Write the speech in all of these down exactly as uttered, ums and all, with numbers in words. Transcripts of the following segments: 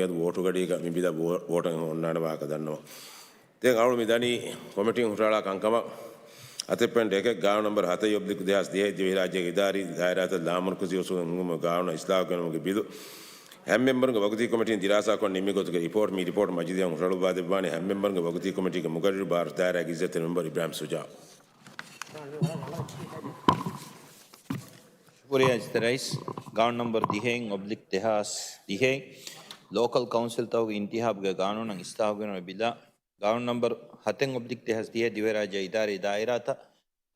މިއަދު ވޯޓުގަޑީގަ މި ބިލަށް ވޯ-، ވޯޓަށް އޮންނާނެ ވާހަކަ ދަންނަވަން. ދެން އަޅު މި ދަނީ ކޮމިޓީން ހުށަހަޅާ ކަންކަމަށް. ހަތެއް ޕޮއިންޓް އެކެއް، ގާނޫނު ނަންބަރު ހަތެއް އޮބްލިކް ދެހާސް ދިހައެއް، ދިވެހިރާއްޖޭގެ އިދާރީ ދާއިރާތައް ލާމަރުކަޒީ އުސޫލުން ހިންގުމުގެ ގާނޫނަށް އިސްލާހު ގެނުމުގެ ބިލު ހަމަ މެމްބަރުންގެ ވަގުތީ ކޮމިޓީން ދިރާސާކޮށް ނިންމި ގޮތުގެ ރިޕޯޓް. މި ރިޕޯޓް މަޖިލީހަށް ހުށަހަޅުއްވާދެއްވާނީ ހަމަ މެމްބަރުންގެ ވަގުތީ ކޮމިޓީގެ މުގައްރިރު ބާރު ދާއިރާގެ އިއްޒަތްތެރި މެމްބަރު އިބްރާހިމް ސުޖާ. ޝުކުރިއްޔާ އިއްޒަތްތެރި ރައީސް. ގާނޫނު ނަންބަރު ދިހައެއް އޮބްލިކް ދެހާސް ދިހައެއް، ލޯކަލް ކައުންސިލްތަކުގެ އިންތިހާބުގެ ގާނޫނަށް އިސްލާހު ގެނުމުގެ ބިލާ. ގާނޫނު ނަންބަރު ހަތެއް އޮބްލިކް ދެހާސް ދިހައެއް، ދިވެހިރާއްޖޭގެ އިދާރީ ދާއިރާތައް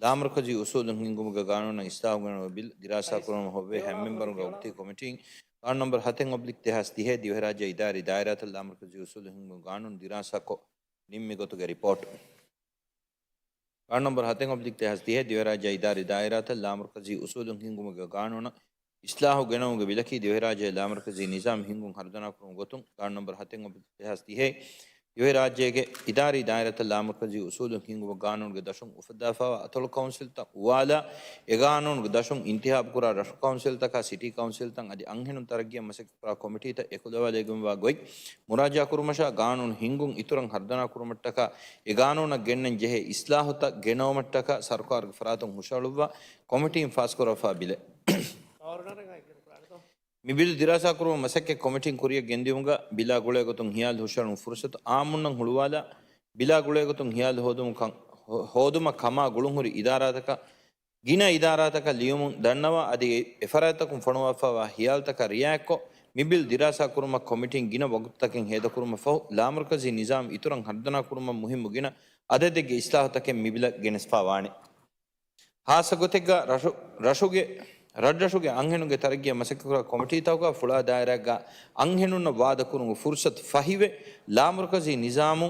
ލާމަރުކަޒީ އުސޫލުން ހިންގުމުގެ ގާނޫނަށް އިސްލާހު ގެނުމުގެ ބިލް ދިރާސާ ކުރުމަށް ހޮވޭ ހަމަ މެމްބަރުންގެ ވަގުތީ ކޮމިޓީން. ގާނޫނު ނަންބަރު ހަތެއް އޮބްލިކް ދެހާސް ދިހައެއް، ދިވެހިރާއްޖޭގެ އިދާރީ ދާއިރާތައް ލާމަރުކަޒީ އުސޫލުން ހިންގުމުގެ ގާނޫނު ދިރާސާކޮށް ނިންމި ގޮތުގެ ރިޕޯޓް. ގާނޫނު ނަންބަރު ހަތެއް އޮބްލިކް ދެހާސް ދިހައެއް، ދިވެހިރާއްޖޭގެ އިދާރީ ދާއިރާތައް ލާމަރުކަޒީ އުސޫލުން ހިންގުމުގެ ގާނޫނަށް އިސްލާހު ގެނައުމުގެ ބިލަކީ، ދިވެހިރާއްޖޭގެ ލާމަރުކަޒީ ނިޒާމް ހިންގުން ހަރުދަނާކުރުމުގެ ގޮތުން. ގާނޫނު ނަންބަރު ހަތެއް އޮބްލިކް ދެހާސް ދިހައެއް، ދިވެހިރާއްޖޭގެ އިދާރީ ދާއިރާތައް ލާމަރުކަޒީ އުސޫލުން ހިންގުމުގެ ގާނޫނުގެ ދަށުން އުފައްދާފައިވާ އަތޮޅު ކައުންސިލްތައް އުވާލާ، އެ ގާނޫނުގެ ދަށުން އިންތިހާބުކުރާ ރަށު ކައުންސިލްތަކާ، ސިޓީ ކައުންސިލްތައް އަދި އަންހެނުން ތަރައްގީއަށް މަސައްކަތްކުރާ ކޮމިޓީތައް އެކުލަވާލައިގެންވާ ގޮތް މުރާޖާކުރުމަށާ، ގާނޫނު ހިންގުން އިތުރަށް ހަރުދަނާކުރުމަށްޓަކާ، އެ ގާނޫނަށް ގެންނަން ޖެހޭ އިސްލާހުތައް ގެނައުމަށްޓަކާ ސަރުކާރުގެ ފަރާތުން ހުށަހަޅުއްވާ ކޮމިޓީން ފާސްކުރައްވާ ބިލެއް. މި ބިލް ދިރާސާކުރުމަށް މަސައްކަތް ކޮމިޓީން ކުރިއަށް ގެންދިއުމުގަ ބިލާ ގުޅޭގޮތުން ހިޔާލު ހުށަހެޅުން ފުރުސަތު އާއްމުންނަށް ހުޅުވާލާ، ބިލާ ގުޅޭގޮތުން ހިޔާލު ހޯދުމަށް ކަން-، ހޯ-، ހޯދުމަށް ކަމާ ގުޅުންހުރި އިދާރާތަކަށް، ގިނަ އިދާރާތަކަށް ލިޔުމުން ދަންނަވާ، އަދި އެ ފަރާތްތަކުން ފޮނުވާފައިވާ ހިޔާލުތަކާ ރިއާޔަތްކޮށް، މި ބިލް ދިރާސާ ކުރުމަށް ކޮމިޓީން ގިނަ ވަގުތުތަކެއް ހޭދަކުރުމަށް ފަހު، ލާމަރުކަޒީ ނިޒާމް އިތުރަށް ހަރުދަނާ ކުރުމަށް މުހިއްމު ގިނަ އަދަދެއްގެ އިސްލާހުތަކެއް މި ބިލަށް ގެނެސްފައި ވާނެ. ހާއްސަ ގޮތެއްގަ ރަށު-، ރަށުގެ، ރަށްރަށުގެ އަންހެނުންގެ ތަރައްގީއަށް މަސައްކަތްކުރާ ކޮމިޓީތަކުގަ ފުޅާ ދާއިރާއެއްގަ އަންހެނުންނަށް ވާދަކުރުމުގެ ފުރުސަތު ފަހިވެ، ލާމަރުކަޒީ ނިޒާމު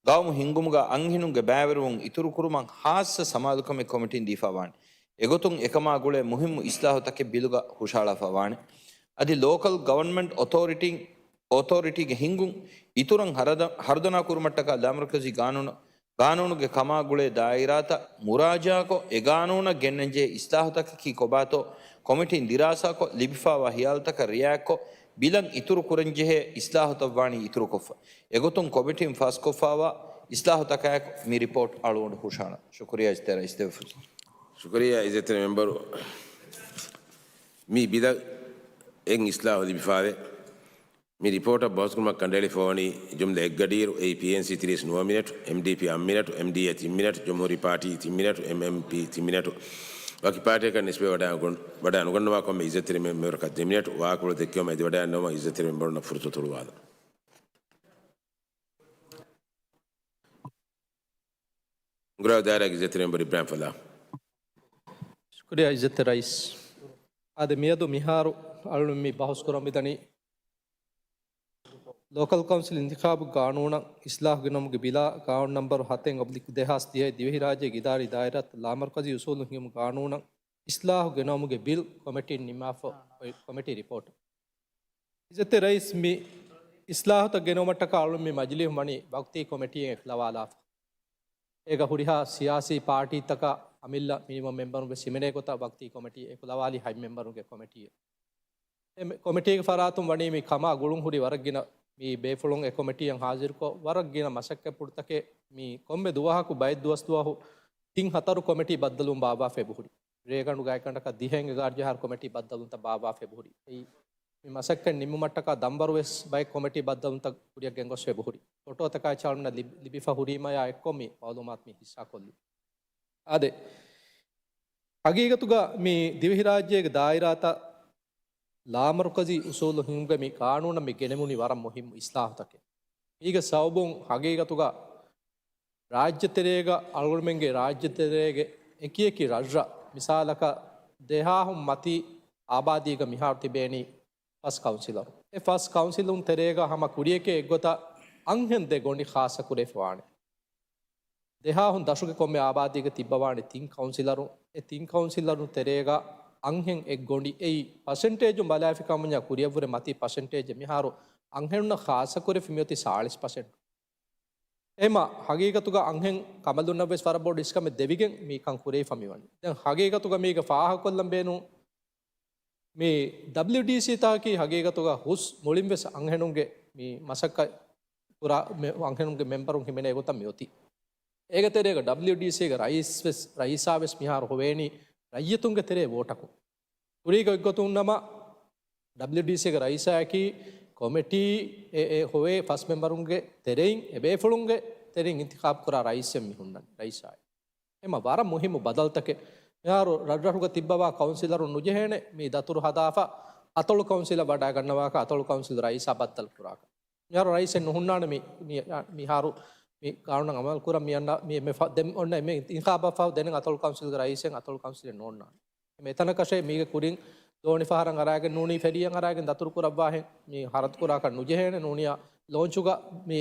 ގައުމު ހިންގުމުގަ އަންހެނުންގެ ބައިވެރިވުން އިތުރުކުރުމަށް ހާއްސަ ސަމާލުކަމެއް ކޮމިޓީން ދީފައިވާނެ. އެގޮތުން އެކަމާ ގުޅޭ މުހިއްމު އިސްލާހުތަކެއް ބިލުގަ ހުށަހަޅާފައިވާނެ. އަދި ލޯކަލް ގަވަރންމަންޓް އޮތޯރިޓީ، އޮތޯރިޓީގެ ހިންގުން އިތުރަށް ހަރަދަ-، ހަރުދަނާ ކުރުމަށްޓަކާ ލާމަރުކަޒީ ގާނޫނު، ގާނޫނުގެ ކަމާ ގުޅޭ ދާއިރާތައް މުރާޖާކޮށް، އެ ގާނޫނަށް ގެންނަންޖެހޭ އިސްލާހުތަކަކީ ކޮބާތޯ ކޮމިޓީން ދިރާސާކޮށް، ލިބިފައިވާ ހިޔާލުތަކަށް ރިއާޔަތްކޮށް، ބިލަށް އިތުރު ކުރަންޖެހޭ އިސްލާހުތައް ވާނީ އިތުރުކޮށްފަ. އެގޮތުން ކޮމިޓީން ފާސްކޮށްފައިވާ އިސްލާހުތަކާއެކު މި ރިޕޯޓް އަޅުގަނޑު ހުށަހަޅަން. ޝުކުރިއްޔާ އިއްޒަތްތެރި ރައީސް ދެއްވިފަ. ޝުކުރިއްޔާ އިއްޒަތްތެރި މެމްބަރު. މި ބިލަށް އެއް އިސްލާހު ލިބިފައިވޭ. މި ރިޕޯޓަށް ބަހުސްކުރުމަށް ކަނޑައެޅިފައިވަނީ ޖުމްލަ އެއްގަޑިއިރު، އެއީ ޕީއެންސީ ތިރީސް ނުވަ މިނެޓު، އެމްޑީޕީ އަށް މިނެޓު، އެމްޑީއޭ ތިން މިނެޓު، ޖުމްހޫރީ ޕާޓީ ތިން މިނެޓު، އެމްއެމްޕީ ތިން މިނެޓު. ވަކި ޕާޓީއަކަށް ނިސްބަތް ވަޑާ ގޮން-، ވަޑާ ނުގަންނަވާ ކޮންމެ އިއްޒަތްތެރި މެ-، މެމްބަރަކަށް ދެ މިނެޓު. ވާހަކަފުޅު ދެއްކެވުމަށް އެދިވަޑައިގަންނަވަމުން އިއްޒަތްތެރި މެމްބަރުންނަށް ފުރުސަތު ހުޅުވާލަން. ހުނގުރާ ދާއިރާގެ އިއްޒަތްތެރި މެމްބަރު އިބްރާހިމް ފަލާ. ޝުކުރިއްޔާ އިއްޒަތްތެރި ރައީސް. އާދެ، މިއަދު މިހާރު އަޅުން މި ބަހުސް ކުރަން މިދަނީ ލޯކަލް ކައުންސިލް އިންތިޚާބު ގާނޫނަށް އިސްލާހު ގެނައުމުގެ ބިލާ، ގާނޫނު ނަންބަރު ހަތެއް އޮބްލިކް ދެހާސް ދިހައެއް، ދިވެހިރާއްޖޭގެ އިދާރީ ދާއިރާތައް ލާމަރުކަޒީ އުސޫލު ހިންގުމުގެ ގާނޫނަށް އިސްލާހު ގެނައުމުގެ ބިލް ކޮމިޓީން ނިންމާފަ އޮތް ކޮމިޓީ ރިޕޯޓް. އިއްޒަތްތެރި ރައީސް، މި އިސްލާހުތައް ގެނައުމަށްޓަކާ އަޅުން މި މަޖިލީހު ވަނީ ވަގުތީ ކޮމިޓީއެއް އެކުލަވާލާފަ. އޭގަ ހުރިހާ ސިޔާސީ ޕާޓީތަކާ އަމިއްލަ މިނިމަމް މެމްބަރުން ވެސް ހިމެނޭ ގޮތަށް ވަގުތީ ކޮމިޓީ އެކުލަވާލީ ހަތް މެމްބަރުންގެ ކޮމިޓީއެއް. އެ މެ-، ކޮމިޓީގެ ފަރާތުން ވަނީ މި ކަމާ ގުޅުން ހުރި ވަރަށް ގިނަ މި ބޭފުޅުން އެ ކޮމިޓީއަށް ހާޒިރުކޮށް، ވަރަށް ގިނަ މަސައްކަތްޕުޅުތަކެއް މި ކޮންމެ ދުވަހަކު ބައެއް ދުވަސް ދުވަހު ތިން ހަތަރު ކޮމިޓީ ބައްދަލުވުން ބާއްވާފަ އެބަހުރި. ރޭގަނޑު ގާތްގަނޑަކަށް ދިހަ އެނގި ގާރި ޖަހާއިރު ކޮމިޓީ ބައްދަލުވުންތައް ބާއްވާފަ އެބަހުރި. އެއީ، މި މަސައްކަތް ނިމުމަށްޓަކާ ދަންވަރު ވެސް ބައެއް ކޮމިޓީ ބައްދަލުވުންތައް ކުރިއަށް ގެންގޮސްފަ އެބަހުރި. ފޮޓޯތަކާ އެއްޗާ އަޅުމެންނަށް ލިބި-، ލިބިފަ ހުރީމަޔާ އެއްކޮށް މި މައުލޫމާތު މި ހިއްސާކޮށްލީ. އާދެ، ހަގީގަތުގަ މި ދިވެހިރާއްޖޭގެ ދާއިރާތައް ލާމަރުކަޒީ އުސޫލު ހިންގުމުގެ މި ގާނޫނަށް މި ގެނެވުނީ ވަރަށް މުހިއްމު އިސްލާހުތަކެއް. މީގެ ސަބަބުން ހަގީގަތުގަ ރާއްޖެތެރޭގަ އަޅުގަނޑުމެންގެ ރާއްޖެތެރޭގެ އެކިއެކި ރަށްރަށް، މިސާލަކަށް ދެހާހުން މަތީ އާބާދީގަ މިހާރު ތިބޭނީ ފަސް ކައުންސިލަރު. އެ ފަސް ކައުންސިލުން ތެރޭގަ ހަމަ ކުރިއެކޭ އެއްގޮތަށް އަންހެން ދެ ގޮނޑި ޚާއްޞަ ކުރެވިފަވާނެ. ދެހާހުން ދަށުގެ ކޮންމެ އާބާދީގަ ތިއްބަވާނެ ތިން ކައުންސިލަރު. އެ ތިން ކައުންސިލަރު ތެރޭގަ އަންހެން އެއް ގޮނޑި. އެއީ ޕަސެންޓޭޖުން ބަލާފި ކަމުންޏާ ކުރިއަށްވުރެ މަތީ ޕަސެންޓޭޖެއް މިހާރު އަންހެނުންނަށް ޚާއްޞަ ކުރެފި މިއޮތީ ސާޅީސް ޕަސެންޓް. އެހެމަ ހަގީގަތުގަ އަންހެން ކަނބަލުންނަށް ވެސް ވަރަށް ބޮޑު އިސްކަމެއް ދެވިގެން މިކަން ކުރެވިފަ މިވަނީ. ދެން ހަގީގަތުގަ މީގަ ފާހަގަކޮށްލަން ބޭނުން މި ޑަބްލިޔުޑީސީ ތަކަކީ ހަގީގަތުގަ ހުސް މުޅިން ވެސް އަންހެނުންގެ މި މަސައްކަތް ކުރާ މެ-، އަންހެނުންގެ މެމްބަރުން ހިމެނޭ ގޮތަށް މި އޮތީ. އޭގެ ތެރޭގަ ޑަބްލިއުޑީސީގެ ރައީސް ވެސް، ރައީސާ ވެސް މިހާރު ހޮވޭނީ ރައްޔިތުންގެ ތެރޭ ވޯޓަކުން. ކުރީގެ އޮތްގޮތުން ނަމަ، ޑަބްލިއުޑީސީގެ ރައީސާއަކީ ކޮމިޓީ އެ، އެ ހޮވޭ ފަސް މެމްބަރުންގެ ތެރެއިން، އެ ބޭފުޅުންގެ ތެރެއިން އިންތިޚާބު ކުރާ ރައީސެއް މި ހުންނަނީ، ރައީސާއި. އެމަ ވަރަށް މުހިއްމު ބަދަލުތަކެއް. މިހާރު ރަށްރަށުގަ ތިއްބަވާ ކައުންސިލަރުން ނުޖެހޭނެ މި ދަތުރު ހަދާފަ، އަތޮޅު ކައުންސިލަށް ވަޑައިގަންނަވާކަށް، އަތޮޅު ކައުންސިލު ރައީސާ ބައްދަލު ކުރާކަށް. މިހާރު ރައީސެއް ނުހުންނާނެ މި، މި، މިހާރު މި ގާނޫނަށް އަމަލު ކުރަން މި އަންނަ، މި އެންމެ ފަ-، ދެން އޮންނަ އެންމެ އިންތިޚާބަށް ފަހު ދެނެއް އަތޮޅު ކައުންސިލްގެ ރައީސެއް އަތޮޅު ކައުންސިލެއް ނޯންނާނެ. އެންމެ އެތަނަކަށޭ މީގެ ކުރިން ދޯނި ފަހަރަށް އަރާގެން ނޫނީ ފެރީއަށް އަރާގެން ދަތުރު ކުރައްވާހެން މި ހަރަދު ކުރާކަށް ނުޖެހޭނެ. ނޫނިޔާ ލޯންޗުގަ މި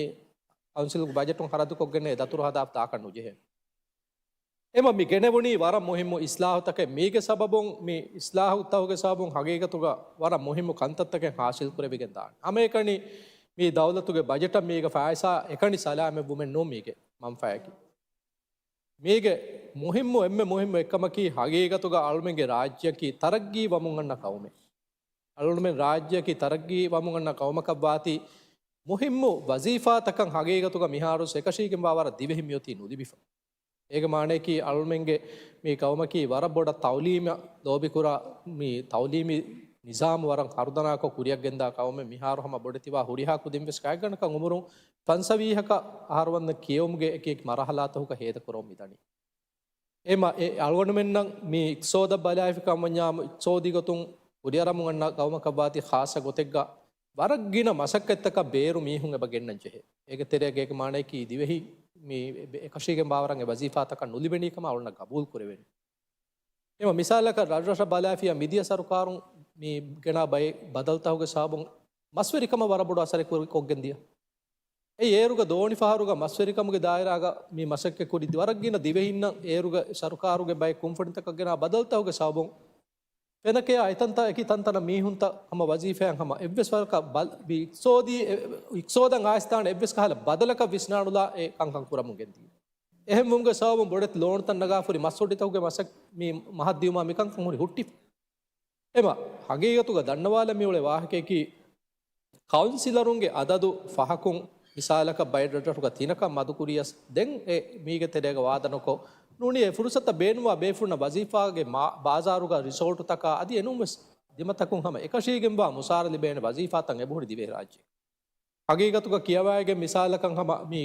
ކައުންސިލްގެ ބަޖެޓުން ހަރަދުކޮށްގެން ދަތުރު ހަދާފަ ދާކަށް ނުޖެހޭނެ. އެމަ މި ގެނެވުނީ ވަރަށް މުހިއްމު އިސްލާހުތަކެއް. މީގެ ސަބަބުން، މި އިސްލާހުތަކުގެ ސަބަބުން ހަގީގަތުގަ ވަރަށް މުހިއްމު ކަންތައްތަކެއް ހާސިލް ކުރެވިގެން ދާނެ. ހަމައެކަނި މި ދައުލަތުގެ ބަޖެޓަށް މީގެ ފައިސާ އެކަނި ސަލާމަތްވުމެއް ނޫން މީގެ މަންފާއަކީ. މީގެ މުހިއްމު، އެންމެ މުހިއްމު އެއްކަމަކީ ހަގީގަތުގަ އަޅުމެންގެ ރާއްޖެއަކީ ތަރައްގީ ވަމުން އަންނަ ޤައުމެއް. އަޅުމެން ރާއްޖެއަކީ ތަރައްގީ ވަމުން އަންނަ ޤައުމަކަށްވާތީ މުހިއްމު ވަޒީފާތަކަށް ހަގީގަތުގަ މިހާރު އެކަށީގެންވާ ވަރަށް ދިވެހި މިއޮތީ ނުލިބިފަ. އޭގެ މާނަޔަކީ އަޅުމެންގެ މި ޤައުމަކީ ވަރަށް ބޮޑަށް ތައުލީމަށް ލޯބިކުރާ، މި ތައުލީމީ ނިޒާމު ވަރަށް ހަރުދަނާކޮށް ކުރިއަށްގެންދާ ޤައުމެއް. މިހާރު ހަމަ ބޮޑެތިވާ ހުރިހާ ކުދިން ވެސް ގާތްގަނޑަކަށް އުމުރުން ފަންސަވީހަކަށް އަހަރު ވަންދެން ކިޔެވުމުގެ އެކި އެކި މަރުހަލާތަކުގަ ހޭދަކުރަމުން މިދަނީ. އެމަ އެ އަޅުގަނޑުމެންނަށް މި އިޤްތިޞާދަށް ބަލާފި ކަމަށް ވަންޏާ، އިޤްތިޞާދީ ގޮތުން ކުރިއަރަމުން އަންނަ ޤައުމަކަށް ވާތީ ޚާއްޞަ ގޮތެއްގަ ވަރަށް ގިނަ މަސައްކަތްތަކަށް ބޭރު މީހުން އެބަ ގެންނަން ޖެހޭ. އޭގެ ތެރޭގަ އޭގެ މާނަޔަކީ ދިވެހި މި އެކަށީގެންވާވަރަށް އެ ވަޒީފާތަކަށް ނުލިބެނީ ކަމަށް އަޅުގަނޑަށް ގަބޫލު ކުރެވޭނެ. އެމަ މިސާލަކަށް ރަށްރަށަށް ބަލާފިޔާ މިދިޔަ ސަރުކާރުން މި ގެނާ ބައެއް ބަދަލުތަކުގެ ސަބަބުން މަސްވެރިކަމަށް ވަރަށް ބޮޑު އަސަރެއް ކުރި ކޮށްގެން ދިޔަ. އެއީ އޭރުގަ ދޯނި ފަހަރުގަ މަސްވެރިކަމުގެ ދާއިރާގަ މި މަސައްކަތް ކުރި ވަރަށް ގިނަ ދިވެހިންނަށް އޭރުގަ ސަރުކާރުގެ ބައެއް ކުންފުނިތަކަށް ގެނާ ބަދަލުތަކުގެ ސަބަބުން ފެނަކެޔާ އެތަންތާ އެކި ތަންތަނަށް މީހުންތައް ހަމަ ވަޒީފާއަށް ހަމަ އެއްވެސް ވަރަކަށް ބަލް-، މި އިޤްތިޞާދީ އެ-، އިޤްތިޞާދަށް އާއިސްދާނެ އެއްވެސް ކަހަލަ ބަދަލަކަށް ވިސްނާނުލާ އެ ކަންކަން ކުރަމުން ގެންދިޔަ. އެހެންވުމުގެ ސަބަބުން ބޮޑެތި ލޯނުތައް ނަގާފަ ހުރި މަސް އޮޑިތަކުގެ މަސައް-، މި މަހަށް ދިޔުމާ މިކަންކަން ހުރި ހުއްޓިފަ. އެމަ ހަގީގަތުގަ ދަންނަވާލަން މިއުޅޭ ވާހަކަޔަކީ، ކައުންސިލަރުންގެ އަދަދު ފަހަކުން މިސާލަކަށް ބައެއް ރަށްރަށުގަ ތިނަކަށް މަދުކުރިޔަސް ދެން އެ މީގެ ތެރޭގަ ވާދަނުކޮށް، ނޫނީ އެ ފުރުސަތަށް ބޭނުންވާ ބޭފުޅުންނަށް ވަޒީފާގެ މާ-، ބާޒާރުގަ ރިސޯޓުތަކާ އަދި އެނޫންވެސް ދިމަތަކުން ހަމަ އެކަށީގެންވާ މުސާރަ ލިބޭނެ ވަޒީފާތައް އެބަހުރި ދިވެހިރާއްޖެ. ހަގީގަތުގަ ކިޔަވައިގެން މިސާލަކަށް ހަމަ މި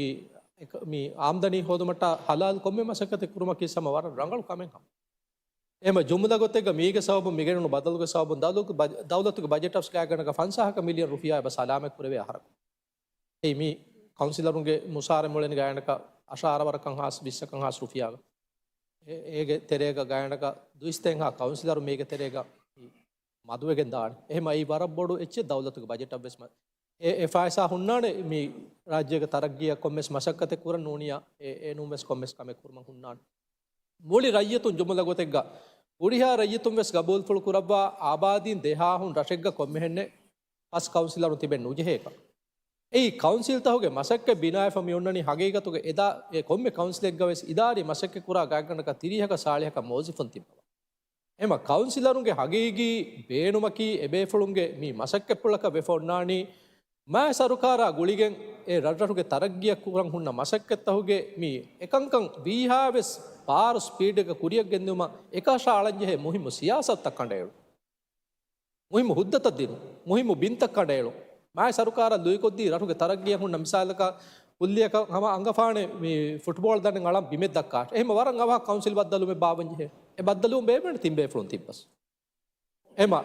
އެކ-، މި އާމްދަނީ ހޯދުމަށްޓަށް ހަލާލު ކޮންމެ މަސައްކަތެއް ކުރުމަކީ ހަމަ ވަރަށް ރަނގަޅު ކަމެއް ހަމަ. އެހެން ޖުމުލަ ގޮތެއްގަ މީގެ ސަބަބުން މިގެނުނު ބަދަލުގެ ސަބަބުން ދައުލަތު-، ބަ-، ދައުލަތުގެ ބަޖެޓަށް ގާތްގަނޑަކަށް ފަންސާހަކަށް މިލިއަން ރުފިޔާ އެބަ ސަލާމަތް ކުރެވޭ އަހަރަކު. އެއީ މި ކައުންސިލަރުންގެ މުސާރަ މުޅެން ގާތްގަނޑަކަށް އަށާރަ ވަރަކަށް ހާސް، ވިއްސަކަށް ހާސް ރުފިޔާގަ. އެ-، އޭގެ ތެރޭގަ ގާތްގަނޑަކަށް ދުއިސައްތައެއްހާ ކައުންސިލަރު މީގެ ތެރޭގަ މަދުވެގެން ދާނެ. އެހެން އެއީ ވަރަށް ބޮޑު އެއްޗެއް ދައުލަތުގެ ބަޖެޓަށް ވެސް މަ-، އެ، އެ ފައިސާ ހުންނާނެ މި ރާއްޖޭގެ ތަރައްގީއަށް ކޮންމެސް މަސައްކަތެއް ކުރަން ނޫނިޔާ، އެ، އެނޫންވެސް ކޮންމެސް ކަމެއް ކުރުމަށް ހުންނާނެ. މުޅި ރައްޔިތުން ޖުމުލަ ގޮތެއްގަ، ހުރިހާ ރައްޔިތުން ވެސް ގަބޫލުފުޅު ކުރައްވާ އާބާދީން ދެހާހުން ރަށެއްގަ ކޮންމެހެންނެއް ފަސް ކައުންސިލަރުން ތިބެން ނުޖެހޭކަން. އެއީ ކައުންސިލްތަކުގެ މަސައްކަތް ބިނާވެފަ މި އޮންނަނީ ހަގީގަތުގަ އެދާ އެ ކޮންމެ ކައުންސިލެއްގަ ވެސް އިދާރީ މަސައްކަތް ކުރާ ގާތްގަނޑަކަށް ތިރީހަކަށް ސާޅީހަކަށް މުވައްޒަފުން ތިއްބަވާ. އެމަ ކައުންސިލަރުންގެ ހަގީގީ ބޭނުމަކީ އެބޭފުޅުންގެ މި މަސައްކަތްޕުޅަކަށް ވެފަ އޮންނާނީ މާތް ސަރުކާރާ ގުޅިގެން އެ ރަށްރަށުގެ ތަރައްގީއަށް ކުރަން ހުންނަ މަސައްކަތްތަކުގެ މި އެކަންކަން ވީހާވެސް ބާރު ސްޕީޑެއްގަ ކުރިއަށް ގެންދިއުމަށް އެކަށައަޅަންޖެހޭ މުހިއްމު ސިޔާސަތުތައް ކަނޑައެޅުން. މުހިއްމު ހުއްދަތައް ދިނުން، މުހިއްމު ބިންތައް ކަނޑައެޅުން، މާތް ސަރުކާރަށް ލުއިކޮށްދީ ރަށުގެ ތަރައްގީއަށް ހުންނަ މިސާލަކަށް ކުއްލިއަކަށް ހަމަ އަނގަފާނެ މި ފުޓްބޯޅަ ދަނޑެއް އަޅަން ބިމެއް ދައްކާށޭ. އެހެން ވަރަށް އަވަހަށް ކައުންސިލް ބައްދަލުވުމެއް ބާވަންޖެހޭ. އެ ބައްދަލުވުން ބޭނުމޭނެ ތިން ބޭފުޅުން ތިއްބަސް. އެމަ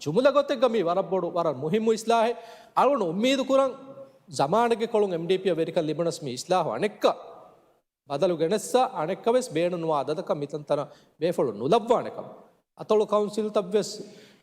ޖުމުލަ ގޮތެއްގަ މީ ވަރަށް ބޮޑު، ވަރަށް މުހިއްމު އިސްލާހެއް. އަޅުގަނޑު އުއްމީދު ކުރަން ޒަމާނެއްގެ ކޮޅުން އެމްޑީޕީއަށް ވެރިކަން ލިބުނަސް މި އިސްލާހު އަނެއްކާ ބަދަލު ގެނެއްސާ، އަނެއްކާވެސް ބޭނުންވާ އަދަދަކަށް މިތަންތަނަށް ބޭފުޅު ނުލައްވާނެ ކަމަށް. އަތޮޅު ކައުންސިލްތައްވެސް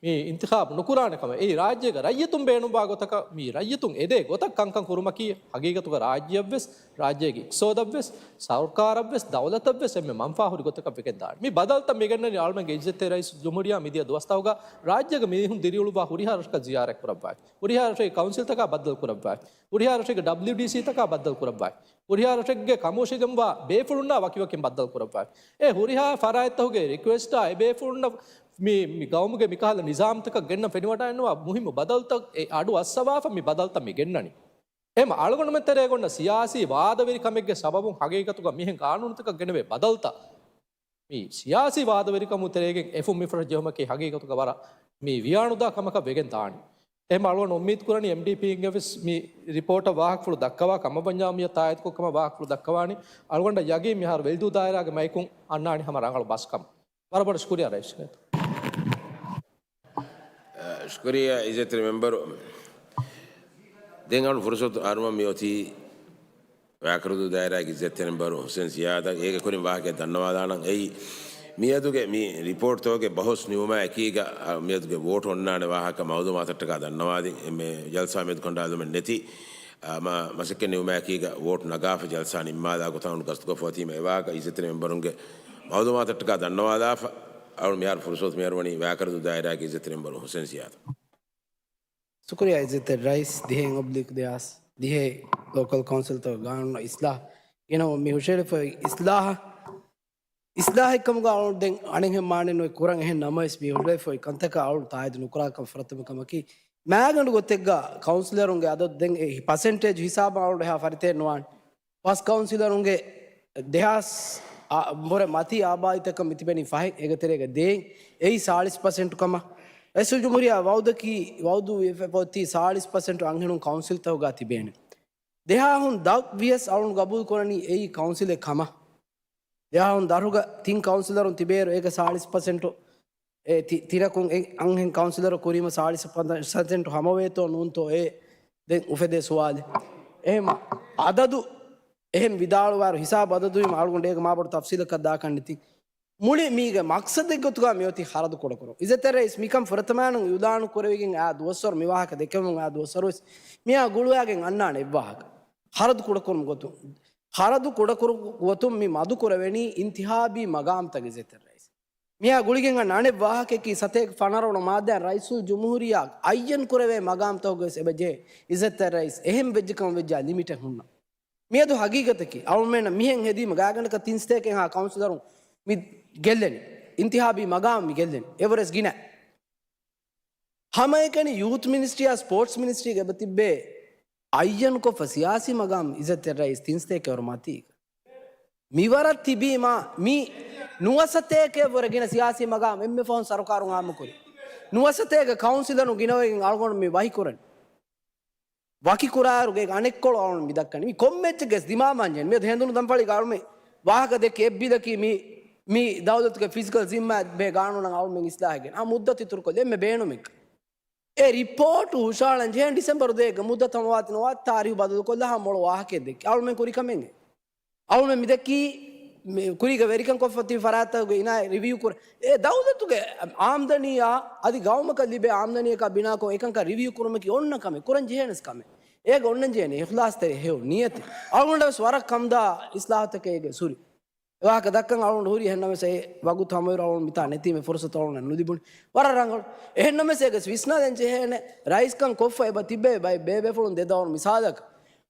މި އިންތިޚާބު ނުކުރާނެ ކަމަށް. އެއީ ރާއްޖޭގަ ރައްޔިތުން ބޭނުންވާ ގޮތަކަށް، މި ރައްޔިތުން އެދޭ ގޮތަށް ކަންކަން ކުރުމަކީ ހަގީގަތުގަ ރާއްޖެއަށްވެސް، ރާއްޖޭގެ އިޤްތިޞާދަށްވެސް، ސަރުކާރަށްވެސް، ދައުލަތަށްވެސް އެންމެ މަންފާހުރި ގޮތަކަށް ވެގެންދާނެ. މި ބަދަލުތައް މިގެންނަނީ އަޅުމެންގެ އިއްޒަތްތެރި ރައީސް ޖުމްހޫރިއްޔާ މިދިޔަ ދުވަސްތަކުގަ ރާއްޖޭގެ މީހުން ދިރިއުޅުއްވާ ހުރިހާ ރަށަކަށް ޒިޔާރަތް ކުރައްވާފަ. ހުރިހާ ރަށެއްގެ ކައުންސިލްތަކާ ބައްދަލު ކުރައްވާފަ. ހުރިހާ ރަށެއްގެ ޑަބްލިއުޑީސީތަކާ ބައްދަލު ކުރައްވާފަ. ހުރިހާ ރަށެއްގެ ކަމުވެށިގެންވާ ބޭފުޅުންނާ ވަކިވަކިން ބައްދަލު ކުރައްވާފަ. އެ ހުރިހާ ފަރާތްތަކުގެ ރިކުއެސްޓާ އެ ބޭފުޅުންނަށް މި، މި ގައުމުގެ މިކަހަލަ ނިޒާމްތަކަށް ގެންނަ ފެނިވަޑައިންނަވާ މުހިއްމު ބަދަލުތައް އެ އަޑު އައްސަވާފަ މި ބަދަލުތައް މި ގެންނަނީ. އެހެން އަޅުގަނޑުމެން ތެރޭގަ އޮންނަ ސިޔާސީ ވާދަވެރިކަމެއްގެ ސަބަބުން ހަގީގަތުގަ މިހެން ގާނޫނުތަކަށް ގެނެވޭ ބަދަލުތައް މި ސިޔާސީ ވާދަވެރިކަމުން ތެރޭގެން އެފުށް މިފަށަށް ޖެހުމަކީ ހަގީގަތުގަ ވަރަށް މި ވިޔާނުދާ ކަމަކަށް ވެގެން ދާނީ. އެހެން އަޅުގަނޑު އުއްމީދު ކުރަނީ އެމްޑީޕީންގެ ވެސް މި ރިޕޯޓަށް ވާހަކަފުޅު ދައްކަވާ ކަމަށް ވަންޏާ މިއަށް ތާއީދުކޮށް ކަމަށް ވާހަކަފުޅު ދައްކަވާނީ. އަޅުގަނޑަށް ޔަގީން މިހާރު ވެލްދޫ ދާއިރާގެ މައިކުން އަންނާނީ ހަމަ ރަނގަޅު ބަސް ކަމަށް. ވަރަށް ބޮޑަށް ޝުކުރިއްޔާ ރައީސް. ޝުކުރިއްޔާ އިއްޒަތްތެރި މެމްބަރު. ދެން އަޅުން ފުރުސަތު އަރުވަން މި އޮތީ ވާކަރުދޫ ދާއިރާގެ އިއްޒަތްތެރި މެމްބަރު ހުސެން ޒިޔާދަށް. އޭގެ ކުރިން ވާހަކައެއް ދަންނަވާލާނަން. އެއީ، މިއަދުގެ މި ރިޕޯޓްތަކުގެ ބަހުސް ނިމުމާ އެކީގަ، އަ، މިއަދުގެ ވޯޓު އޮންނާނެ ވާހަކަ މައުލޫމާތަށްޓަކާ ދަންނަވާދިން. އެންމެ ޖަލްސާ މެދު ކަނޑާލުމެއް ނެތި، އަ، މަ-، މަސައްކަތް ނިމުމާ އެކީގަ ވޯޓު ނަގާފަ ޖަލްސާ ނިންމާލާ ގޮތަށް ގަސްތުކޮށްފަ އޮތީމަ އެވާހަކަ އިއްޒަތްތެރި މެމްބަރުންގެ މައުލޫމާތަށްޓަކާ ދަންނަވާލާފަ. އަޅުން މިހާރު ފުރުސަތު މިހާރު ވަނީ ވާކަރުދޫ ދާއިރާގެ އިއްޒަތްތެރި މެމްބަރު ހުސެން ޒިޔާދަށް. ޝުކުރިއްޔާ އިއްޒަތްތެރި ރައީސް. ދިހައެއް އޮބްލިކް ދެހާސް ދިހައެއް ލޯކަލް ކައުންސިލްތަކުގެ ގާނޫނަށް އިސްލާހް ގެނައުމަށް މި ހުށައެޅިފައި އިސްލާހަށް، އިސްލާހެއްކަމުގަ އަޅުގަނޑު ދެން އަނެއްހެން މާނައެއް ނުވެ ކުރަން އެހެން. ނަމަވެސް މި ހުށައެޅިފައި ކަންތަކަށް އަޅުގަނޑު ތާއީދު ނުކުރާކަން ފުރަތަމަ ކަމަކީ، މާގަނޑު ގޮތެއްގަ ކައުންސިލަރުންގެ އަދަދު ދެން އެ ޕަސެންޓޭޖް ހިސާބަށް އަޅުގަނޑު އެހާ ފަރިތައެއް ނުވާނެ. ފަސް ކައުންސިލަރުންގެ ދެހާސް އަ، ވުރެ މަތީ އާބާދީތަކަށް މިތިބެނީ ފަހެއް، އޭގެ ތެރޭގަ ދޭއް އެއީ ސާޅީސް ޕަސެންޓު ކަމަށް. ރައީސުލްޖުމްހޫރިއްޔާ ވައުދަކީ، ވައުދު ވެފަ އޮތީ ސާޅީސް ޕަސެންޓު އަންހެނުން ކައުންސިލްތަކުގަ ތިބޭނެ. ދެހާހުން ދަށް ވިޔަސް އަޅުން ގަބޫލު ކުރަނީ އެއީ ކައުންސިލެއް ކަމަށް. ދެހާހުން ދަށުގަ ތިން ކައުންސިލަރުން ތިބޭއިރު އޭގެ ސާޅީސް ޕަސެންޓު އެ ތި-، ތިނަކުން އެ އަންހެން ކައުންސިލަރު ކުރީމަ ސާޅީސް ޕަސެންޓު ހަމަވޭތޯ ނޫންތޯ އެ ދެން އުފެދޭ ސުވާލެއް. އެހެން އަދަދު އެހެން ވިދާޅުވާއިރު ހިސާބު އަދަދުވީމަ އަޅުގަނޑު އޭގެ މާބޮޑު ތަފްސީލަކަށް ދާކަށް ނެތި. މުޅި މީގެ މަޤްޞަދެއްގޮތުގަ މިއޮތީ ޚަރަދު ކުޑަކުރުން. އިއްޒަތްތެރި ރައީސް މިކަން ފުރަތަމައިނުން އިޢުލާނު ކުރެވިގެން އާ ދުވަސްވަރު މި ވާހަކަ ދެކެމުން އާ ދުވަސްވަރުވެސް މިއާ ގުޅުވާގެން އަންނާނެ އެއްވާހަކަ. ޚަރަދު ކުޑަކުރުމުގެ ގޮތުން، ޚަރަދު ކުޑަކުރު ގޮތުން މި މަދުކުރެވެނީ އިންތިހާބީ މަގާމްތައް އިއްޒަތްތެރި ރައީސް. މިއާ ގުޅިގެން އަންނަ އަނެއް ވާހަކައަކީ ސަތޭކަ ފަނަރަ ވަނަ މާއްދާއިން ރައީސުލްޖުމްހޫރިއްޔާ އައްޔަން ކުރެވޭ މަގާމްތަކުގަވެސް އެބަޖެހޭ އިއްޒަތްތެރި ރައީސް. އެހެން ވެއްޖެކަމަށް ވެއްޖާ ލިމިޓެއް ހުންނަ. މިއަދު ހަގީގަތަކީ، އަޅުމެންނަށް މިހެން ހެދީމަ ގާތްގަނޑަކަށް ތިން ސަތޭކައެއްހާ ކައުންސިލަރުން މި ގެއްލެނީ. އިންތިހާބީ މަގާމް މި ގެއްލެނީ. އެވަރަސް ގިނަ. ހަމައެކަނި ޔޫތު މިނިސްޓްރީއާ ސްޕޯޓްސް މިނިސްޓްރީގެ އެބަ ތިއްބޭ އައްޔަންކޮށްފަ ސިޔާސީ މަގާމް އިއްޒަތްތެރި ރައީސް ތިން ސަތޭކައަށް ވުރެ މަތީގަ. މިވަރަށް ތިބީމާ، މި ނުވަ ސަތޭކައަށް ވުރެ ގިނަ ސިޔާސީ މަގާމް އެންމެ ފަހުން ސަރުކާރުން އާއްމުކުރި. ނުވަ ސަތޭކަ ކައުންސިލަރުން ގިނަވެގެން އަޅުގަނޑު މި ވަހިކުރަނީ. ވަކިކުރާއިރު ގޭގެ އަނެއްކޮޅު އަޅުން މި ދައްކަނީ. މި ކޮންމެ އެއްޗެއްގެސް ދިމާ މަންޖެން. މިއަދު ހެނދުނު ދަންފަޅީގަ އަޅުމެ ވާހަކަ ދެއްކި އެއްބިލަކީ މި، މި ދައުލަތުގެ ފިޒިކަލް ޒިންމާ ބޭ ގާނޫނަށް އަޅުމެން އިސްލާހެއް ގެން. އާ މުއްދަތު އިތުރުކޮށްލި އެންމެ ބޭނުމެއް. އެ ރިޕޯޓު ހުށަހަޅަން ޖެހޭނެ ޑިސެމްބަރު ދޭއްގަ މުއްދަތު ހަމަވާތީ ނުވާ ތާރީހު ބަދަލުކޮށްލާ މޮޅު ވާހަކައެއް ދެއްކި. އަޅުމެން ކުރި ކަމެއް. އަޅުމެން މިދެއްކީ މި ކުރީގަ ވެރިކަން ކޮށްފަ ތިބި ފަރާތްތަކުގެ އިނާ ރިވިއު ކުރ-، އެ ދައުލަތުގެ އާމްދަނީއާ އަދި ގައުމަކަށް ލިބޭ އާމްދަނީއަކާ ބިނާކޮށް އެކަންކަން ރިވިއު ކުރުމަކީ އޮންނަ ކަމެއް، ކުރަން ޖެހޭނެސް ކަމެއް. އޭގަ އޮންނަން ޖެހޭނެ އިޚްލާޞްތެރި ހެޔޮ ނިޔަތެއް. އަޅުގަނޑަށް ވެސް ވަރަށް ކަމުދާ އިސްލާހުތަކެއް އޭގެ ސުރި. އެވާހަކަ ދައްކަން އަޅުގަނޑު ހުރީ. އެހެންނަމަވެސް އެ ވަގުތު ހަމަވިއިރު އަޅުގަނޑު މިތާ ނެތީމެ ފުރުސަތު އަޅުގަނޑަށް ނުލިބުނީ. ވަރަށް ރަނގަޅު. އެހެންނަމަވެސް އޭގެ ވިސްނާލަން ޖެހޭނެ ރައީސްކަން ކޮށްފަ އެބަ ތިބޭ ބައެއް ބޭބޭފުޅުން ދެ ދައުރު މިސާލަކަށް.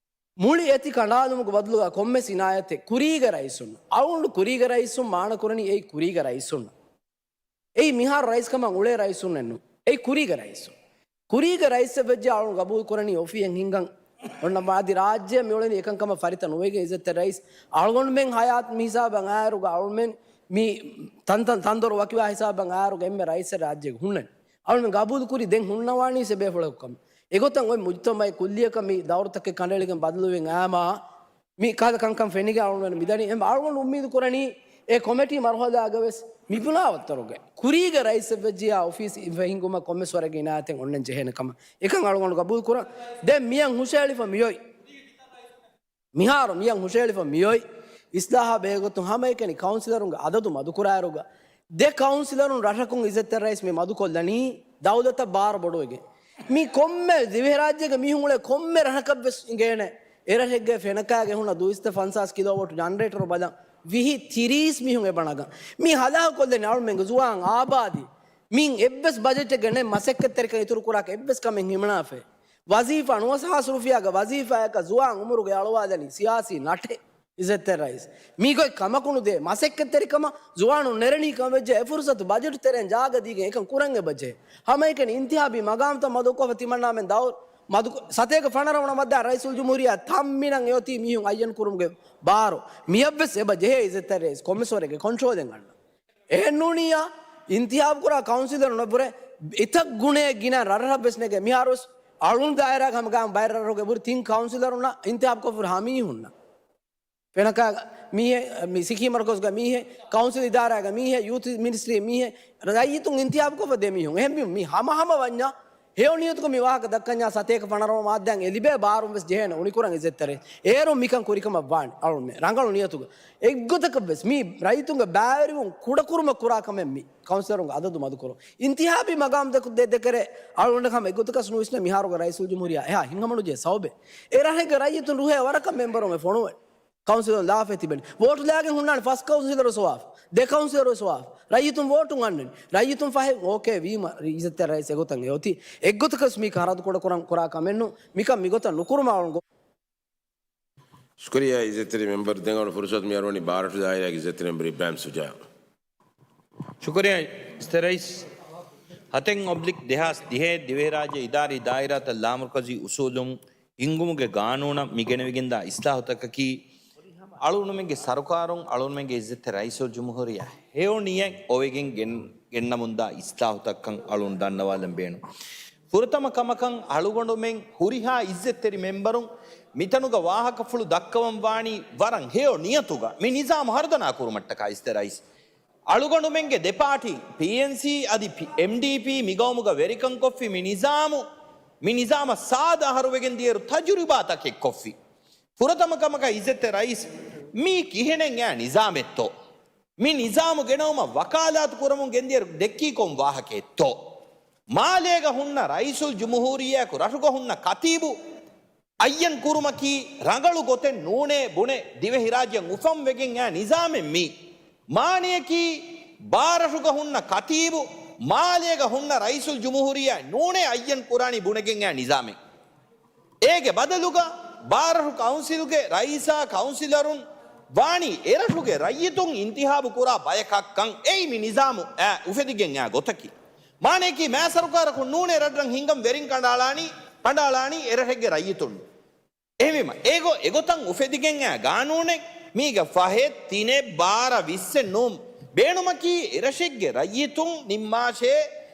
މުޅި އެތި ކަނޑާލުމުގެ ބަދަލުގަ ކޮންމެސް އިނާޔަތެއް ކުރީގެ ރައީސުން. އަޅުގަނޑު ކުރީގެ ރައީސުން މާނަކުރަނީ އެއީ ކުރީގެ ރައީސުން. އެއީ މިހާރު ރައީސްކަމަށް އުޅޭ ރައީސުންނެއްނު. އެއީ ކުރީގެ ރައީސުން. ކުރީގެ ރައީސެއް ވެއްޖެ އަޅުން ގަބޫލު ކުރަނީ އޮފީހެއް ހިންގަން. އޮންނަ މާދި ރާއްޖެ މިއުޅެނީ އެކަންކަމަށް ފަރިތަ ނުވެގެން އިއްޒަތްތެރި ރައީސް. އަޅުގަނޑުމެން ހަޔާތް މިހިސާބަށް އާއިރުގަ އަޅުމެން މި ތަން ތަން ތަންދޮރު ވަކިވާ ހިސާބަށް އާއިރުގަ އެންމެ ރައީސެއް ރާއްޖޭގަ ހުންނަނީ. އަޅުމެން ގަބޫލު ކުރީ ދެން ހުންނަވާނީސް އެބޭފުޅަކު ކަމަށް. އެގޮތަށް އޮތް މުޖުތަމަޢެއް ކުއްލިއަކަށް މި ދައުރުތަކެއް ކަނޑައެޅިގެން ބަދަލުވެން އައީމާ، މި ކަހަލަ ކަންކަން ފެނިގެން އަޅުގަނޑު މިދަނީ. އެ އަޅުގަނޑު އުއްމީދު ކުރަނީ އެ ކޮމެޓީ މަރުހަލާގަވެސް މި ބުނާ ވައްތަރުގެ ކުރީގެ ރައީސެއް ވެއްޖިޔާ އޮފީސް ހިންގުމަށް ކޮންމެސް ވަރެއްގެ އިނާޔަތެއް އޮންނަން ޖެހޭނެ ކަމަށް އެކަން އަޅުގަނޑު ގަބޫލު ކުރަން. ދެން މިޔަން ހުށައެޅިފަ މިއޮތް. މިހާރު މިޔަން ހުށައެޅިފަ މިއޮތް. އިސްލާހާ ބެހޭގޮތުން ހަމައެކަނި ކައުންސިލަރުންގެ އަދަދު މަދުކުރާއިރުގަ ދެ ކައުންސިލަރުން ރަށަކުން އިއްޒަތްތެރި ރައީސް މި މަދުކޮށްލަނީ ދައުލަތަށް ބާރު ބޮޑުވެގެން. މި ކޮންމެ ދިވެހިރާއްޖޭގެ މީހުން އުޅޭ ކޮންމެ ރަށަކަށްވެސް އިނގޭނެ. އެރަށެއްގެ ފެނަކާގެ ހުންނަ ދުއިސައްތަ ފަންސާސް ކިލޯވޯޓް ޖަނަރޭޓަރު ބަލަން ވިހި ތިރީސް މީހުން އެބަ ނަގަން. މި ހަލާކުކޮށްލަނީ އަޅުމެންގެ ޒުވާން އާބާދީ. މިން އެއްވެސް ބަޖެޓެއްގެ ނެތް މަސައްކަތްތެރިކަން އިތުރުކުރާކަށް އެއްވެސް ކަމެއް ހިމަނާފައެއް. ވަޒީފާ ނުވަސަހާސް ރުފިޔާގެ ވަޒީފާއަކަށް ޒުވާން އުމުރުގެ އަޅުވާލަނީ ސިޔާސީ ނަޓެއް. އިއްޒަތްތެރި ރައީސް. މީގޮތް ކަމަކުނުދޭ، މަސައްކަތްތެރިކަމަށް ޒުވާނުން ނެރެނީ ކަމަށް ވެއްޖެ، އެ ފުރުސަތު ބަޖެޓު ތެރެއިން ޖާގަ ދީގެން އެކަން ކުރަން އެބަޖެހޭ. ހަމައެކަނި އިންތިހާބީ މަގާމްތައް މަދުކޮށްފަ ތިމަންނާމެން ދައުރު މަދު ސަތޭކަ ފަނަރަ ވަނަ މައްދާ ރައީސުލްޖުމްހޫރިއްޔާ ތަންމިނަށް އެއޮތީ މީހުން އައްޔަން ކުރުމުގެ ބާރު. މިއަށްވެސް އެބަ ޖެހޭ އިއްޒަތްތެރި ރައީސް ކޮންމެސް ވަރެއްގެ ކޮންޓްރޯލެއް އަންނަ. އެހެންނޫނިއްޔާ، އިންތިހާބު ކުރާ ކައުންސިލަރުންނަށްވުރެ އެތައް ގުނައެއް ގިނަ ރަށްރަށްވެސް ނެގޭ. މިހާރުވެސް އަޅުން ދާއިރާގަ ހަމަ ގާމް ބައެއް ރަށްރަށުގެ ވުރެ ތިން ކައުންސިލަރުންނަށް އިންތިހާބުކޮށްފަ ހުރި ހަމަ މީހުންނަށް. ފެނަކާ މީހެއް، މި ސިކީ މަރުކަޒުގެ މީހެއް، ކައުންސިލް އިދާރާގެ މީހެއް، ޔޫތު މިނިސްޓްރީ މީހެއް، ރައްޔިތުން އިންތިހާބުކޮށްފަ ދެ މީހުން. އެހެންވީމަ މި ހަމަ ހަމަ ވަންޏާ ހެޔޮ ނިޔަތުގަ މި ވާހަކަ ދައްކަންޏާ ސަތޭކަ ފަނަރަ މައްދާއިން އެ ލިބޭ ބާރުން ވެސް ޖެހޭނެ އުނިކުރަން އިއްޒަތްތެރި. އޭރުން މިކަން ކުރިކަމަށް ވާނެ އަޅުންމެ. ރަނގަޅު ނިޔަތުގަ. އެއްގޮތަކަށް ވެސް މީ ރައްޔިތުންގެ ބައިވެރިވުން ކުޑަކުރުމަށް ކުރާ ކަމެއް މީ ކައުންސިލަރުންގެ އަދަދު މަދުކުރުން. އިންތިހާބީ މަގާމް ދެ، ދެ، ދެކެރޭ އަޅުގަނޑަށް ހަމަ އެއްގޮތަކަށް ނުވިސްނޭ މިހާރުގެ ރައީސުލްޖުމްހޫރިއްޔާ އެހާ ހިތްހަމަނުޖެހޭ ސަބަބެއް. އެ ރަށެއްގެ ރައްޔިތުން ރުހޭ ވަރަކަށް މެމްބަރުން އެ ފޮނުވޭ. ކައުންސިލުން ލާފައި ތިބެނީ. ވޯޓު ލާގެން ހުންނާނެ ފަސް ކައުންސިލަރު ސޮވާފަ. ދެ ކައުންސިލަރު ސޮވާފަ. ރައްޔިތުން ވޯޓުން އަންނަނީ. ރައްޔިތުން ފަހެ އޯކޭ ވީމަ އިއްޒަތްތެރި ރައީސް އެގޮތަށް އެއޮތީ. އެއްގޮތަކަސް މީ ހަރަދު ކުޑަ ކުރަން ކުރާ ކަމެއްނު. މިކަން މިގޮތަށް ނުކުރުމަށް އަޅުން ގޮ- ޝުކުރިއްޔާ އިއްޒަތްތެރި މެމްބަރު. ދެން އަޅު ފުރުސަތު މި އަރުވަނީ ބާރަށު ދާއިރާގެ އިއްޒަތްތެރި މެމްބަރު އިބްރާހިމް ޝުޖާއަށް. ޝުކުރިއްޔާ އިއްޒަތްތެރި ރައީސް. ހަތެއް އޮބްލިކް ދެހާސް ދިހައެއް ދިވެހިރާއްޖެ އިދާރީ ދާއިރާތައް ލާމަރުކަޒީ އުސޫލުން ހިންގުމުގެ ގާނޫނަށް މި ގެނެވިގެންދާ އިސްލާހުތަކަކީ، އަޅުގަނޑުމެންގެ ސަރުކާރުން އަޅުގަނޑުމެންގެ އިއްޒަތްތެރި ރައީސުލްޖުމްހޫރިއްޔާ ހެޔޮ ނިޔަތް އޮވެގެން ގެން، ގެންނަމުންދާ އިސްލާހުތަކަށް އަޅުން ދަންނަވާލަން ބޭނުން. ފުރަތަމަ ކަމަކަށް އަޅުގަނޑުމެން ހުރިހާ އިއްޒަތްތެރި މެމްބަރުން މިތަނުގަ ވާހަކަފުޅު ދައްކަވަން ވާނީ ވަރަށް ހެޔޮ ނިޔަތުގަ މި ނިޒާމު ހަރުދަނާ ކުރުމަށްޓަކާ އިއްޒަތްތެރި ރައީސް. އަޅުގަނޑުމެންގެ ދެ ޕާޓީ، ޕީއެންސީ އަދި ޕި-، އެމްޑީޕީ މިގައުމުގަ ވެރިކަން ކޮށްފި މި ނިޒާމު، މި ނިޒާމަށް ސާދަ އަހަރު ވެގެން ދިޔައިރު ތަޖުރިބާތަކެއް ކޮށްފި. ފުރަތަމަ ކަމަކަށް އިއްޒަތްތެރި ރައީސް، މީ ކިހިނެއް އެ ނިޒާމެއްތޯ؟ މި ނިޒާމު ގެނައުމަށް ވަކާލާތު ކުރަމުން ގެންދިޔައިރު ދެއްކީ ކޮން ވާހަކައެއްތޯ؟ މާލޭގަ ހުންނަ ރައީސުލްޖުމްހޫރިއްޔާއަކު ރަށުގަ ހުންނަ ކަތީބު އައްޔަން ކުރުމަކީ ރަނގަޅު ގޮތެއް ނޫނޭ ބުނެ ދިވެހިރާއްޖެއަށް އުފަންވެގެން އައި ނިޒާމެއް މީ. މާނަޔަކީ ބާރަށުގަ ހުންނަ ކަތީބު މާލޭގަ ހުންނަ ރައީސުލްޖުމްހޫރިއްޔާ ނޫނޭ އައްޔަން ކުރާނީ ބުނެގެން އައި ނިޒާމެއް. އޭގެ ބަދަލުގަ ބާރަށު ކައުންސިލްގެ ރައީސާ ކައުންސިލަރުން ވާނީ އެރަށުގެ ރައްޔިތުން އިންތިހާބު ކުރާ ބަޔަކަށްކަން. އެއީ މި ނިޒާމު އައި އުފެދިގެން އައި ގޮތަކީ. މާނަޔަކީ މާ ސަރުކާރަކުން ނޫނޭ ރަށްރަށް ހިންގަން ވެރިން ކަނޑައަޅާނީ، ކަނޑައަޅާނީ އެރަށެއްގެ ރައްޔިތުން. އެހެންވީމަ، އެގޮ-، އެގޮތަށް އުފެދިގެން އައި ގާނޫނެއް މީގަ ފަހެއް ތިނެއް ބާރަ ވިއްސެއް ނޫން. ބޭނުމަކީ އެރަށެއްގެ ރައްޔިތުން ނިންމާށޭ،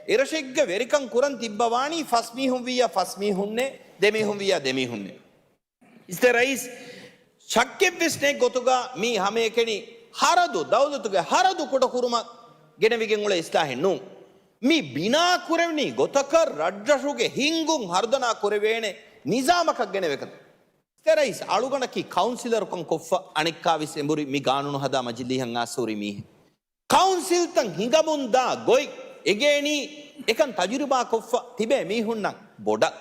އެރަށެއްގަ ވެރިކަން ކުރަން ތިއްބަވާނީ ފަސް މީހުން ވިއްޔާ ފަސް މީހުންނޭ، ދެ މީހުން ވިއްޔާ ދެ މީހުންނޭ. އިއްޒަތްތެރި ރައީސް، ޝައްކެއްވެސް ނެތް ގޮތުގަ މީ ހަމައެކަނި ހަރަދު، ދައުލަތުގެ ހަރަދު ކުޑަކުރުމަށް ގެނެވިގެން އުޅޭ އިސްލާހެއް ނޫން. މި ބިނާ ކުރެވެނީ ގޮތަކަށް ރަށްރަށުގެ ހިންގުން ހަރުދަނާ ކުރެވޭނެ ނިޒާމަކަށް ގެނެވޭކަން. އިއްޒަތްތެރި ރައީސް، އަޅުގަނޑަކީ ކައުންސިލަރުކަން ކޮށްފަ އަނެއްކާވެސް އެނބުރި މި ގާނޫނު ހަދާ މަޖިލީހަށް އާސަ ހުރި މީހެއް. ކައުންސިލްތައް ހިނގަމުންދާ ގޮތް އެނގޭނީ އެކަން ތަޖުރިބާކޮށްފަ ތިބޭ މީހުންނަށް ބޮޑަށް.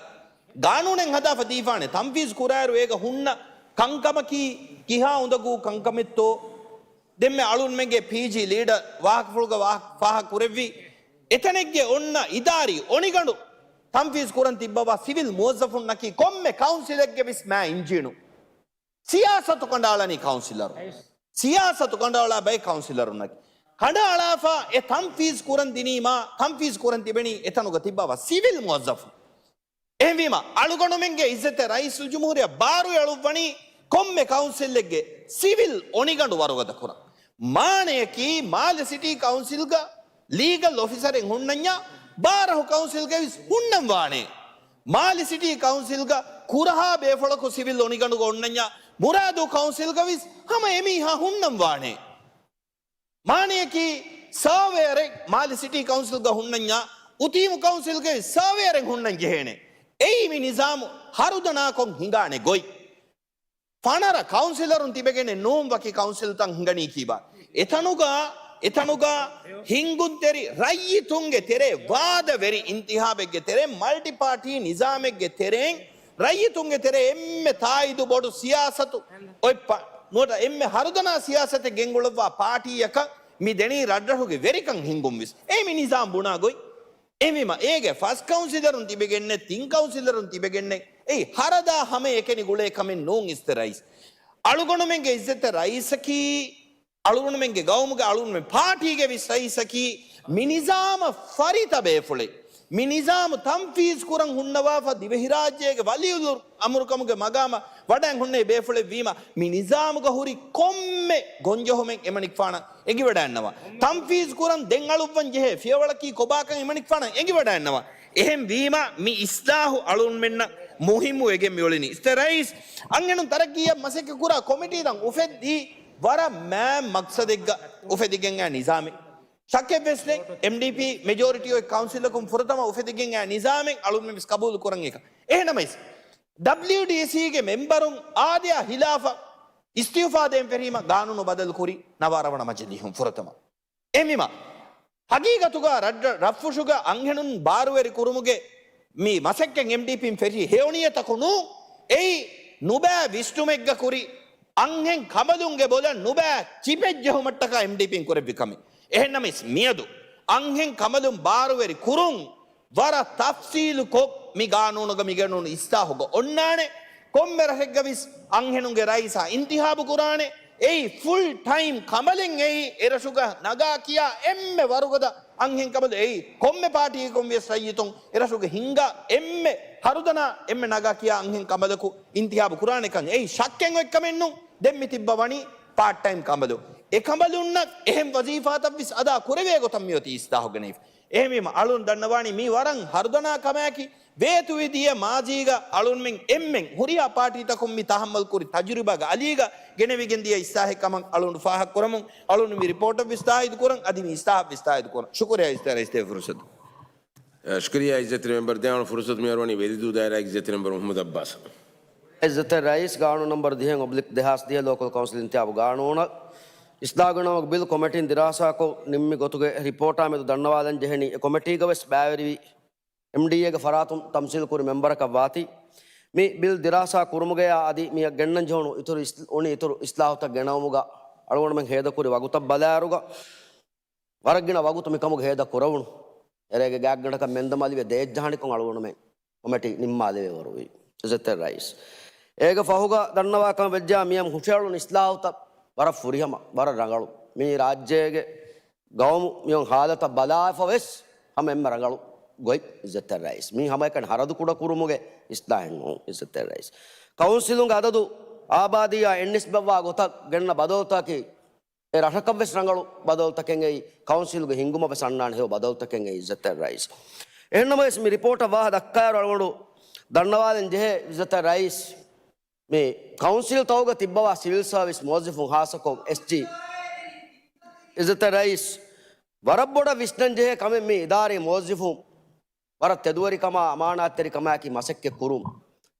ގާނޫނެއް ހަދާފަ ދީފާނެ، ތަންފީޒު ކުރާއިރު އޭގަ ހުންނަ ކަންކަމަކީ ކިހާ އުނދަގޫ ކަންކަމެއްތޯ؟ ދެންމެ އަޅުންމެންގެ ޕީޖީ ލީޑަރ ވާހަކަފުޅުގަ ވާ-، ފާހަގަ ކުރެއްވި، އެތަނެއްގެ އޮންނަ އިދާރީ އޮނިގަނޑު ތަންފީޒު ކުރަން ތިއްބަވާ ސިވިލް މުވައްޒަފުންނަކީ ކޮންމެ ކައުންސިލެއްގެ ވެސް މާ އިންޖީނު. ސިޔާސަތު ކަނޑައަޅަނީ ކައުންސިލަރު. ސިޔާސަތު ކަނޑައަޅާ ބައެއް ކައުންސިލަރުންނަކީ. ކަނޑައަޅާފަ އެ ތަންފީޒް ކުރަން ދިނީމާ، ތަންފީޒް ކުރަން ތިބެނީ އެތަނުގަ ތިއްބަވާ ސިވިލް މުވައްޒަފުން. އެހެންވީމަ، އަޅުގަނޑުމެންގެ އިއްޒަތްތެރި ރައީސުލްޖުމްހޫރިއްޔާ ބާރު އެޅުއްވަނީ ކޮންމެ ކައުންސިލެއްގެ ސިވިލް އޮނިގަނޑު ވަރުގަދަ ކުރަން. މާނަޔަކީ، މާލެ ސިޓީ ކައުންސިލްގަ ލީގަލް އޮފިސަރެއް ހުންނަންޏާ، ބާރަށު ކައުންސިލްގައިވެސް ހުންނަން ވާނެ. މާލެ ސިޓީ ކައުންސިލްގަ ކުރަހާ ބޭފުޅަކު ސިވިލް އޮނިގަނޑުގަ އޮންނަންޏާ، މުރާދު ކައުންސިލްގަވެސް ހަމަ އެމީހާ ހުންނަން ވާނެ. މާނަޔަކީ، ސާވޭއަރެއް މާލެ ސިޓީ ކައުންސިލްގަ ހުންނަންޏާ، އުތީމު ކައުންސިލްގައި ސާވޭއަރެއް ހުންނަން ޖެހޭނެ. އެއީ މި ނިޒާމު ހަރުދަނާކޮށް ހިނގާނެ ގޮތް. ފަނަރަ ކައުންސިލަރުން ތިބެގެނެއް ނޫން ވަކި ކައުންސިލްތައް ހިނގަނީކީބާ. އެތަނުގަ، އެތަނުގަ ހިންގުންތެރި ރައްޔިތުންގެ ތެރޭ ވާދަވެރި އިންތިހާބެއްގެ ތެރޭ މަލްޓި ޕާޓީ ނިޒާމެއްގެ ތެރެއިން ރައްޔިތުންގެ ތެރޭ އެންމެ ތާއީދު ބޮޑު ސިޔާސަތު އޮތް ޕާ-، ނުވަތަ އެންމެ ހަރުދަނާ ސިޔާސަތެއް ގެންގުޅައްވާ ޕާޓީއަކަށް މި ދެނީ ރަށްރަށުގެ ވެރިކަން ހިންގުން ވެސް. އެ މި ނިޒާމް ބުނާ ގޮތް. އެހެންވީމަ، އޭގެ ފަސް ކައުންސިލަރުން ތިބެގެންނެއް، ތިން ކައުންސިލަރުން ތިބެގެންނެއް، އެއީ ހަރަދާ ހަމަ އެކަނި ގުޅޭ ކަމެއް ނޫން އިއްޒަތްތެރި ރައީސް. އަޅުގަނޑުމެންގެ އިއްޒަތްތެރި ރައީސަކީ، އަޅުގަނޑުމެންގެ ގައުމުގެ އަޅުގަނޑުމެން ޕާޓީގެ ވެސް ރައީސަކީ، މި ނިޒާމަށް ފަރިތަ ބޭފުޅެއް. މި ނިޒާމު ތަންފީޒް ކުރަން ހުންނަވާފަ ދިވެހިރާއްޖޭގެ ވަލިއުލް އަމުރުކަމުގެ މަގާމަށް ވަޑައިން ހުންނެވި ބޭފުޅެއްވީމަ، މި ނިޒާމުގަ ހުރި ކޮންމެ ގޮންޖެހުމެއް އެމަނިކުފާނަށް އެނގިވަޑައިންނަވާ. ތަންފީޒް ކުރަން ދެން އަޅުއްވަން ޖެހޭ ފިޔަވަޅަކީ ކޮބާކަން އެމަނިކުފާނަށް އެނގިވަޑައިންނަވާ. އެހެން ވީމަ، މި އިސްލާހު އަޅުންމެންނަށް މުހިއްމު ވެގެން މިއުޅެނީ. އިސްތަ ރައީސް، އަންހެނުން ތަރައްގީއަށް މަސައްކަތް ކުރާ ކޮމިޓީތައް އުފެއްދީ ވަރަށް މާތް މަގްސަދެއްގަ އުފެދިގެން އައި ނިޒާމެއް. ޝައްކެއްވެސް ނެތް، އެމްޑީޕީ މެޖޯރިޓީ އޮތް ކައުންސިލަކުން ފުރަތަމަ އުފެދިގެން އައި ނިޒާމެއް އަޅުންމެން ވެސް ޤަބޫލު ކުރަން އެކަން. އެހެނަމަވެސް، ޑަބްލިޔުޑީސީގެ މެމްބަރުން އާދަޔާ ހިލާފަށް އިސްތިއުފާ ދޭން ފެށީމަ ގާނޫނު ބަދަލު ކުރީ ނަވާރަ ވަނަ މަޖިލީހުން ފުރަތަމަ. އެހެންވީމަ، ހަގީގަތުގަ ރަށް-، ރަށްފުށުގަ އަންހެނުން ބާރުވެރި ކުރުމުގެ މި މަސައްކަތް އެމްޑީޕީން ފެށީ ހެޔޮނިޔަތަކު ނޫން. އެއީ ނުބައި ވިސްނުމެއްގަ ކުރި އަންހެން ކަނބަލުންގެ ބޮލަށް ނުބައި ޗިޕެއް ޖެހުމަށްޓަކާ އެމްޑީޕީން ކުރެއްވި ކަމެއް. އެހެންނަމަވެސް މިއަދު އަންހެން ކަނބަލުން ބާރުވެރި ކުރުން ވަރަށް ތަފްސީލުކޮށް މި ގާނޫނުގަ މިގެނުނު އިސްލާހުގަ އޮންނާނެ. ކޮންމެ ރަށެއްގަވެސް އަންހެނުންގެ ރައީސާ އިންތިހާބު ކުރާނެ. އެއީ ފުލް ޓައިމް ކަނބަލެއް އެއީ އެރަށުގަ ނަގާ ކިޔާ އެންމެ ވަރުގަދަ އަންހެން ކަނބަލު އެއީ. ކޮންމެ ޕާޓީއަކުން ވިޔަސް ރައްޔިތުން އެރަށުގަ ހިންގާ އެންމެ ހަރުދަނާ އެންމެ ނަގާ ކިޔާ އަންހެން ކަނބަލަކު އިންތިހާބު ކުރާނެކަން އެއީ ޝައްކެއް އޮތްކަމެއް ނޫން. ދެން މި ތިއްބަވަނީ ޕާޓް ޓައިމް ކަނބަލު. އެ ކަނބަލުންނަށް އެހެން ވަޒީފާތައްވެސް އަދާ ކުރެވޭ ގޮތަށް މިއޮތީ އިސްލާހުގެ ނައިފް. އެހެންވީމަ، އަޅުން ދަންނަވާނީ މީ ވަރަށް ހަރުދަނާ ކަމާއެކީ. ވޭތުވެދިޔަ މާޒީގަ އަޅުންމެން އެންމެން ހުރިހާ ޕާޓީތަކުން މި ތަހައްމަލް ކުރި ތަޖުރިބާގެ އަލީގަ ގެނެވިގެން ދިޔަ އިސްލާހެއް ކަމަށް އަޅުން ފާހަގަކުރަމުން، އަޅުން މި ރިޕޯޓަށް ވެސް ތާއީދު ކުރަން، އަދި މި އިސްލާހަށް ވެސް ތާއީދު ކުރަން. ޝުކުރިއްޔާ އިސްތާރަ އިސްތޭ ފުރުސަތު. އަ، ޝުކުރިއްޔާ އިއްޒަތްތެރި މެމްބަރު. ދެން އަޅުން ފުރުސަތު މިއަރުވަނީ ވެލިދޫ ދާއިރާގެ އިއްޒަތްތެރި މެމްބަރު މުހައްމަދު އައްބާސަށް. އިއްޒަތްތެރި ރައީސް، ގާނޫނު ނަމްބަރު ދިހައެއް އޮބްލިކް ދެހާސް ދިހަ ލޯކަލް ކައުންސިލް އިންތިހާބު ގާނޫނަށް އިސްލާހުގެ ނަމަކަށް ބިލް ކޮމިޓީން ދިރާސާކޮށް ނިންމި ގޮތުގެ ރިޕޯޓާ މެދު ދަންނަވާލަން ޖެހެނީ، އެ ކޮމިޓީގަ ވެސް ބައިވެރިވި އެމްޑީއޭގެ ފަރާތުން ތަމްސީލް ކުރި މެމްބަރަކަށް ވާތީ، މި ބިލް ދިރާސާ ކުރުމުގަޔާ އަދި މިއަށް ގެންނަން ޖެހުނު އިތުރު އިސް-، އުނި އިތުރު އިސްލާހުތައް ގެނައުމުގަ އަޅުގަނޑުމެން ހޭދަކުރި ވަގުތަށް ބަލާއިރުގަ، ވަރަށް ގިނަ ވަގުތު މިކަމުގެ ހޭދަ ކުރެވުނު. އެރޭގެ ގާތްގަނޑަކަށް މެންދަމާލެވޭ ދޭއްޖަހަނިކޮށް އަޅުގަނޑުމެން ކޮމިޓީ ނިންމާލެވޭވަރުވީ. އިއްޒަތްތެރި ރައީސް، އޭގެ ފަހުގަ ދަންނަވާކަން ވެއްޖާ މިއަށް ހުށައެޅުނު އިސްލާހުތައް ވަރަށް ފުރިހަމަ، ވަރަށް ރަނގަޅު. މި ރާއްޖޭގެ ގައުމު މިއޮން ހާލަތަށް ބަލާފަ ވެސް ހަމަ އެންމެ ރަނގަޅު ގޮތް އިއްޒަތްތެރި ރައީސް. މީ ހަމައެކަނި ހަރަދު ކުޑަ ކުރުމުގެ އިސްލާހެއް ނޫން އިއްޒަތްތެރި ރައީސް. ކައުންސިލުންގެ އަދަދު އާބާދީއާ އެއްނިސްބަތްވާ ގޮތަށް ގެންނަ ބަދަލުތަކީ އެ ރަށަކަށް ވެސް ރަނގަޅު ބަދަލުތަކެއް އެއީ، ކައުންސިލުގެ ހިންގުމަށް ވެސް އަންނާނެ ހެޔޮ ބަދަލުތަކެއް އެއީ އިއްޒަތްތެރި ރައީސް. އެހެންނަމަވެސް މި ރިޕޯޓަށް ވާހަ ދައްކާއިރު އަޅުގަނޑު ދަންނަވާލަން ޖެހޭ އިއްޒަތްތެރި ރައީސް، މި ކައުންސިލް ތަކުގަ ތިއްބަވާ ސިވިލް ސާވިސް މުވައްޒަފުން ހާއްސަކޮށް އެސްޖީ އިއްޒަތްތެރި ރައީސް، ވަރަށް ބޮޑަށް ވިސްނަން ޖެހޭ ކަމެއް މި އިދާރީ މުވައްޒަފުން ވަރަށް ތެދުވެރިކަމާ އަމާނާތްތެރިކަމާއެކީ މަސައްކަތް ކުރުން.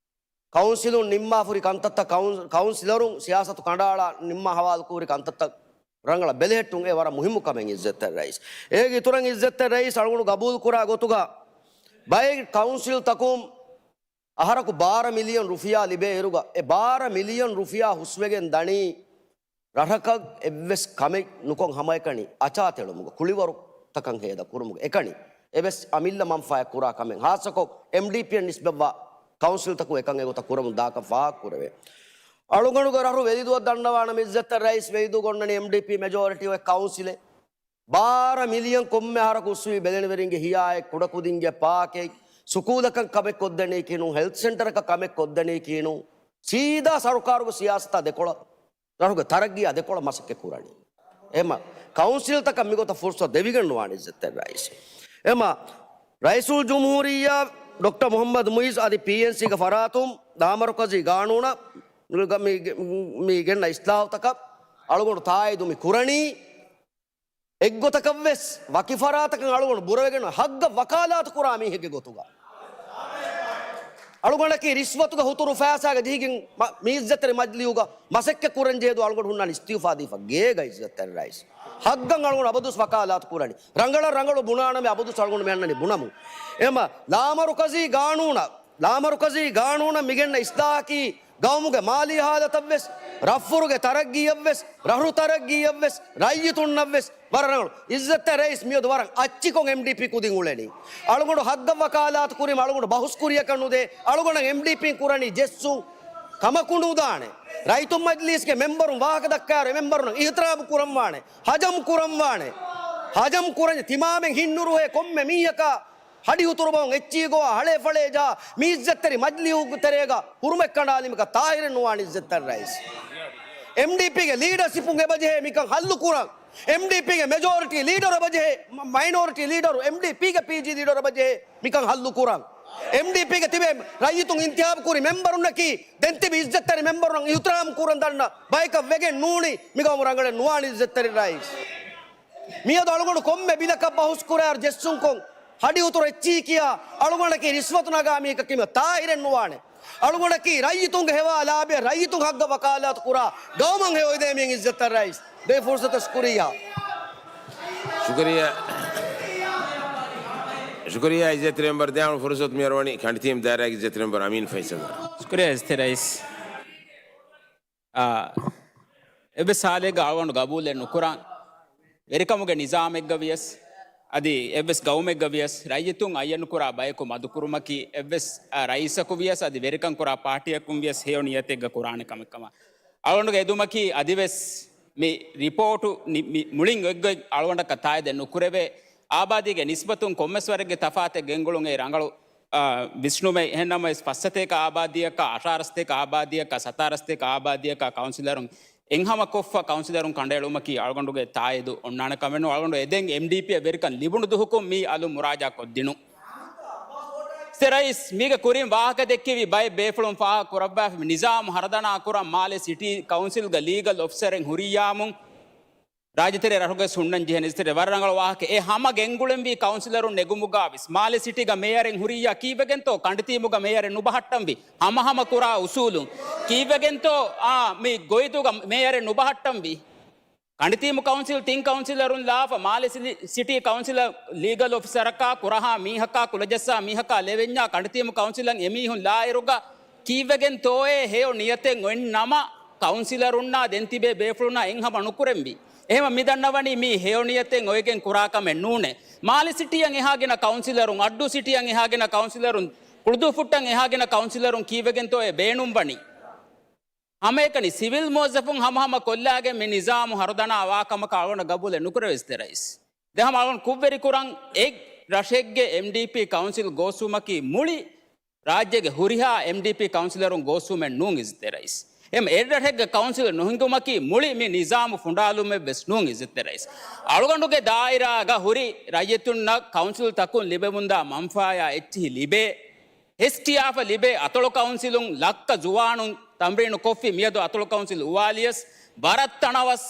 ކައުންސިލުން ނިންމާފަހުރި ކަންތައްތައް، ކައުން-، ކައުންސިލަރުން ސިޔާސަތު ކަނޑައަޅާ ނިންމާ ހަވާލުކުރި ކަންތައްތައް ރަނގަޅަށް ބެލެހެއްޓުން އެ ވަރަށް މުހިއްމު ކަމެއް އިއްޒަތްތެރި ރައީސް. އޭގެ އިތުރަށް އިއްޒަތްތެރި ރައީސް އަޅުގަނޑު ގަބޫލުކުރާ ގޮތުގަ ބައެއް ކައުންސިލްތަކުން އަހަރަކު ބާރަ މިލިއަން ރުފިޔާ ލިބޭ އިރުގަ އެ ބާރަ މިލިއަން ރުފިޔާ ހުސްވެގެން ދަނީ ރަށަކަށް އެއްވެސް ކަމެއް ނުކޮށް ހަމައެކަނި އަޗާތެޅުމުގަ، ކުޅިވަރުތަކަށް ހޭދަ ކުރުމުގަ އެކަނި އެވެސް އަމިއްލަ މަންފާއެއް ކުރާ ކަމެއް. ހާއްސަކޮށް އެމްޑީޕީއަށް ނިސްބަތްވާ ކައުންސިލްތަކުން އެކަން އެގޮތަށް ކުރަމުން ދާކަން ފާހަގަކުރެވޭ. އަޅުގަނޑުގެ ރަށު ވެލިދޫއަށް ދަންނަވާނަމަ އިއްޒަތްތެރި ރައީސް ވެލިދޫ ގޮންނަނީ އެމްޑީޕީ މެޖޯރިޓީ އޮތް ކައުންސިލެއް. ބާރަ މިލިއަން ކޮންމެ އަހަރަކު ހުސްވީ ބެލެނިވެރިންގެ ހިޔާއެއް، ކުޑަކުދިންގެ ޕާކެއް، ސުކޫލަކަށް ކަމެއް ކޮށްދެނީކީނު، ހެލްތް ސެންޓަރަކަށް ކަމެއް ކޮށްދެނީކީނު، ސީދާ ސަރުކާރުގެ ސިޔާސަތާ ދެކޮޅަށް، ރަށުގެ ތަރައްގީއާ ދެކޮޅަށް މަސައްކަތް ކުރަނީ. އެމަ ކައުންސިލްތަކަށް މިގޮތަށް ފުރުސަތު ދެވިގެން ނުވާނެ އިއްޒަތްތެރި ރައީސް. އެމަ ރައީސުލް ޖުމްހޫރިއްޔާ ޑޮކްޓަރ މުހައްމަދު މުއިއްޒު އަދި ޕީއެންސީގެ ފަރާތުން ދާމަރުކަޒީ ގާނޫނަށް މި، މި، މި ގެންނަ އިސްލާހުތަކަށް އަޅުގަނޑު ތާއީދު މި ކުރަނީ. އެއްގޮތަކަށްވެސް ވަކި ފަރާތަކަށް އަޅުގަނޑު ބުރަވެގެން ހައްގަށް ވަކާލާތު ކުރާ މީހެއްގެ ގޮތުގަ. އަޅުގަނޑަކީ ރިޝްވަތުގެ ހުތުރު ފައިސާގަ ޖެހިގެން މަ-، މި އިއްޒަތްތެރި މަޖިލީހުގަ މަސައްކަތް ކުރަން ޖެހޭ ދުވަހު އަޅުގަނޑު ހުންނާނީ އިސްތިއުފާ ދީފަ ގޭގަ އިއްޒަތްތެރި ރައީސް. ހައްގަށް އަޅުގަނޑު އަބަދުވެސް ވަކާލާތު ކުރަނީ. ރަނގަޅަށް ރަނގަޅު ބުނާނަމޭ އަބަދުވެސް އަޅުގަނޑު މި އަންނަނީ ބުނަމުން. އެހެމަ ލާމަރުކަޒީ ގާނޫނަށް، ލާމަރުކަޒީ ގާނޫނަށް މިގެންނަ އިސްލާހަކީ ގައުމުގެ މާލީ ހާލަތަށްވެސް، ރަށްފުށުގެ ތަރައްގީއަށްވެސް، ރަށު ތަރައްގީއަށްވެސް، ރައްޔިތުންނަށްވެސް ވަރަށް ރަނގަޅު. އިއްޒަތްތެރި ރައީސް މިއަދު ވަރަށް އައްޗިކޮށް އެމްޑީޕީ ކުދިން އުޅެނީ. އަޅުގަނޑު ހައްގަށް ވަކާލާތު ކުރީމަ އަޅުގަނޑު ބަހުސް ކުރިޔަކަށް ނުދޭ. އަޅުގަނޑަށް އެމްޑީޕީން ކުރަނީ ޖެއްސުން. ކަމަކު ނުދާނެ. ރައްޔިތުން މަޖިލީސްގެ މެމްބަރުން ވާހަކަ ދައްކާއިރު އެ މެމްބަރުންނަށް އިހުތިރާމު ކުރަންވާނެ. ހަޖަމް ކުރަންވާނެ. ހަޖަމް ކުރަން ތިމާމެން ހިތްނުރުހޭ ކޮންމެ މީހަކާ ހަޑި ހުތުރުބަހުން އެއްޗިހި ގޮވާ ހަޅޭ ފަޅޭ ޖަހާ މި އިއްޒަތްތެރި މަޖިލީހުގެ ތެރޭގަ ހުރުމަތް ކަނޑާލީމަކަށް ތާހިރެއް ނުވާނެ އިއްޒަތްތެރި ރައީސް. އެމްޑީޕީގެ ލީޑަޝިޕުން އެބަޖެހޭ މިކަން ހައްލު ކުރަން. އެމްޑީޕީގެ މެޖޯރިޓީ ލީޑަރު އެބަޖެހޭ، މަ-، މައިނޯރިޓީ ލީޑަރު އެމްޑީޕީގެ ޕީޖީ ލީޑަރު އެބަޖެހޭ މިކަން ހައްލު ކުރަން. އެމްޑީޕީގެ ތިބޭ ރައްޔިތުން އިންތިހާބު ކުރި މެމްބަރުންނަކީ ދެން ތިބި އިއްޒަތްތެރި މެމްބަރުން އިހުތިރާމް ކުރަން ދަންނަ ބަޔަކަށް ވެގެން ނޫނީ މިގައުމު ރަނގަޅެއް ނުވާނެ އިއްޒަތްތެރި ރައީސް. މިއަދު އަޅުގަނޑު ކޮންމެ ބިލަކަށް ބަހުސް ކުރާއިރު ޖެއްސުންކޮށް، ހަޑި ހުތުރު އެއްޗިހި ކިޔާ، އަޅުގަނޑަކީ ރިޝްވަތު ނަގާ މީހަކަކީ މި ތާހިރެއް ނުވާނެ. އަޅުގަނޑަކީ ރައްޔިތުންގެ ހެވާ ލާބެއަށް ރައްޔިތުން ހައްގަށް ވަކާލާތު ކުރާ ގައުމަށް ހެޔޮއިދޭ މިއިން އިއްޒަތްތެރި ރައީސް. ދޭ ފުރުސަތަށް ޝުކުރިއްޔާ. ޝުކުރިއްޔާ. ޝުކުރިއްޔާ އިއްޒަތްތެރި މެމްބަރު. ދެން ފުރުސަތު މިއަރުވަނީ ކަނޑިތީމް ދާއިރާގެ އިއްޒަތްތެރި މެމްބަރު އަމީން ފައިސަލް. ޝުކުރިއްޔާ އިއްޒަތްތެރި ރައީސް. އާ، އެއްވެސް ހާލެއްގަ އަޅުގަނޑު ގަބޫލެއް ނުކުރަން. ވެރިކަމުގެ ނިޒާމެއްގަ ވިޔަސް، އަދި އެއްވެސް ގައުމެއްގަ ވިޔަސް، ރައްޔިތުން އައްޔަނުކުރާ ބަޔަކު މަދުކުރުމަކީ އެއްވެސް، އާ، ރައީސަކު ވިޔަސް، އަދި ވެރިކަން ކުރާ ޕާޓީއަކުން ވިޔަސް ހެޔޮ ނިޔަތެއްގަ ކުރާނެ ކަމެއް ކަމަށް އަޅުގަނޑުގެ އެދުމަކީ. އަދިވެސް މި ރިޕޯޓު ނި-، މި މުޅިން އޮތްގޮތް އަޅުގަނޑަކަށް ތާއީދެއް ނުކުރެވޭ. އާބާދީގެ ނިސްބަތުން ކޮންމެސް ވަރެއްގެ ތަފާތެއް ގެންގުޅުން އެ ރަނގަޅު، އާ، ވިސްނުމެއް. އެހެންނަމަވެސް، ފައްސަތޭކަ އާބާދީއަކާ، އަށާރަ ސަތޭކަ އާބާދީއަކާ، ސަތާރަ ސަތޭކަ އާބާދީއަކާ ކައުންސިލަރުން އެއްހަމަ ކޮށްފަ ކައުންސިލަރުން ކަނޑައެޅުމަކީ އަޅުގަނޑުގެ ތާއީދު އޮންނާނެ ކަމެއް ނޫން. އަޅުގަނޑު އެދެން އެމްޑީޕީއަށް ވެރިކަން ލިބުނު ދުހުކުން މީ އަލުން މުރާޖާ ކޮށްދިނުން. އިއްޒަތްތެރި ރައީސް، މީގެ ކުރިން ވާހަކަ ދެއްކެވި ބައެއް ބޭފުޅުން ފާހަގަ ކުރައްވާފަ، މި ނިޒާމު ހަރަދަނާ ކުރަން މާލެ ސިޓީ ކައުންސިލްގެ ލީގަލް އޮފިސަރެއް ހުރިއްޔާމު، ރާއްޖެތެރެ ރަށުގައި ހުންނަން ޖެހޭ އިއްޒަތްތެރި ވަރަށް ރަނގަޅު ވާހަކަ. އެ ހަމަ ގެންގުޅެންވީ ކައުންސިލަރުން ނެގުމުގަ ވިސް. މާލެ ސިޓީގަ މޭޔަރެއް ހުރިއްޔާ ކީއްވެގެންތޯ ކަނޑިތީމުގަ މޭޔަރެއް ނުބަހައްޓަންވީ؟ ހަމަހަމަ ކުރާ އުސޫލުން. ކީއްވެގެންތޯ، އާ، މި ގޮއިދޫގަ މޭޔަރެއް ނުބަހައްޓަންވީ؟ ކަނޑިތީމު ކައުންސިލް ތިން ކައުންސިލަރުން ލާފަ، މާލެ ސިލި-، ސިޓީ ކައުންސިލަށް ލީގަލް އޮފިސަރަކާ، ކުރަހާ މީހަކާ، ކުލަޖައްސާ މީހަކާ ލެވެންޏާ ކަނޑިތީމު ކައުންސިލަށް އެމީހުން ލާއިރުގަ ކީއްވެގެންތޯއޭ ހެޔޮ ނިޔަތެއް އޮތް ނަމަ، ކައުންސިލަރުންނާ ދެން ތިބޭ ބޭފުޅުންނާ އެއްހަމަ ނުކުރެންވީ. އެހެމަ މި ދަންނަވަނީ މީ ހެޔޮ ނިޔަތެއް އޮތްގެން ކުރާ ކަމެއް ނޫނޭ. މާލެ ސިޓީއަށް އެހާ ގިނަ ކައުންސިލަރުން، އައްޑޫ ސިޓީއަށް އެހާ ގިނަ ކައުންސިލަރުން، ކުޅުދޫފުއްޓަށް އެހާ ގިނަ ކައުންސިލަރުން ކީއްވެގެންތޯއޭ ބޭނުންވަނީ؟ ހަމައެކަނި ސިވިލް މުވައްޒަފުން ހަމަހަމަ ކޮށްލާގެން މި ނިޒާމު ހަރުދަނާ ވާ ކަމަކަށް އަޅުގަނޑަށް ގަބޫލެއް ނުކުރެވޭ އިއްޒަތްތެރި ރައީސް. ދެން ހަމަ އަޅުގަނޑު ކުށްވެރި ކުރަން އެއް ރަށެއްގެ އެމްޑީޕީ ކައުންސިލް ގޯސްވުމަކީ މުޅި ރާއްޖޭގެ ހުރިހާ އެމްޑީޕީ ކައުންސިލަރުން ގޯސްވުމެއް ނޫން އިއްޒަތްތެރި ރައީސް. އެމް އެއް ރަށެއްގެ ކައުންސިލް ނުހިނގުމަކީ މުޅި މި ނިޒާމު ފުނޑާލުމެއް ވެސް ނޫން އިއްޒަތްތެރި ރައީސް. އަޅުގަނޑުގެ ދާއިރާގަ ހުރި ރައްޔިތުންނަށް ކައުންސިލް ތަކުން ލިބެމުންދާ މަންފާޔާ އެއްޗިހި ލިބޭ. ހެސްޓިޔާފަ ލިބޭ އަތޮޅު ކައުންސިލުން ލައްކަ ޒުވާނުން ތަމްރީނު ކޮށްފި މިއަދު އަތޮޅު ކައުންސިލް އުވާލިޔަސް ވަރަށް ތަނަވަސް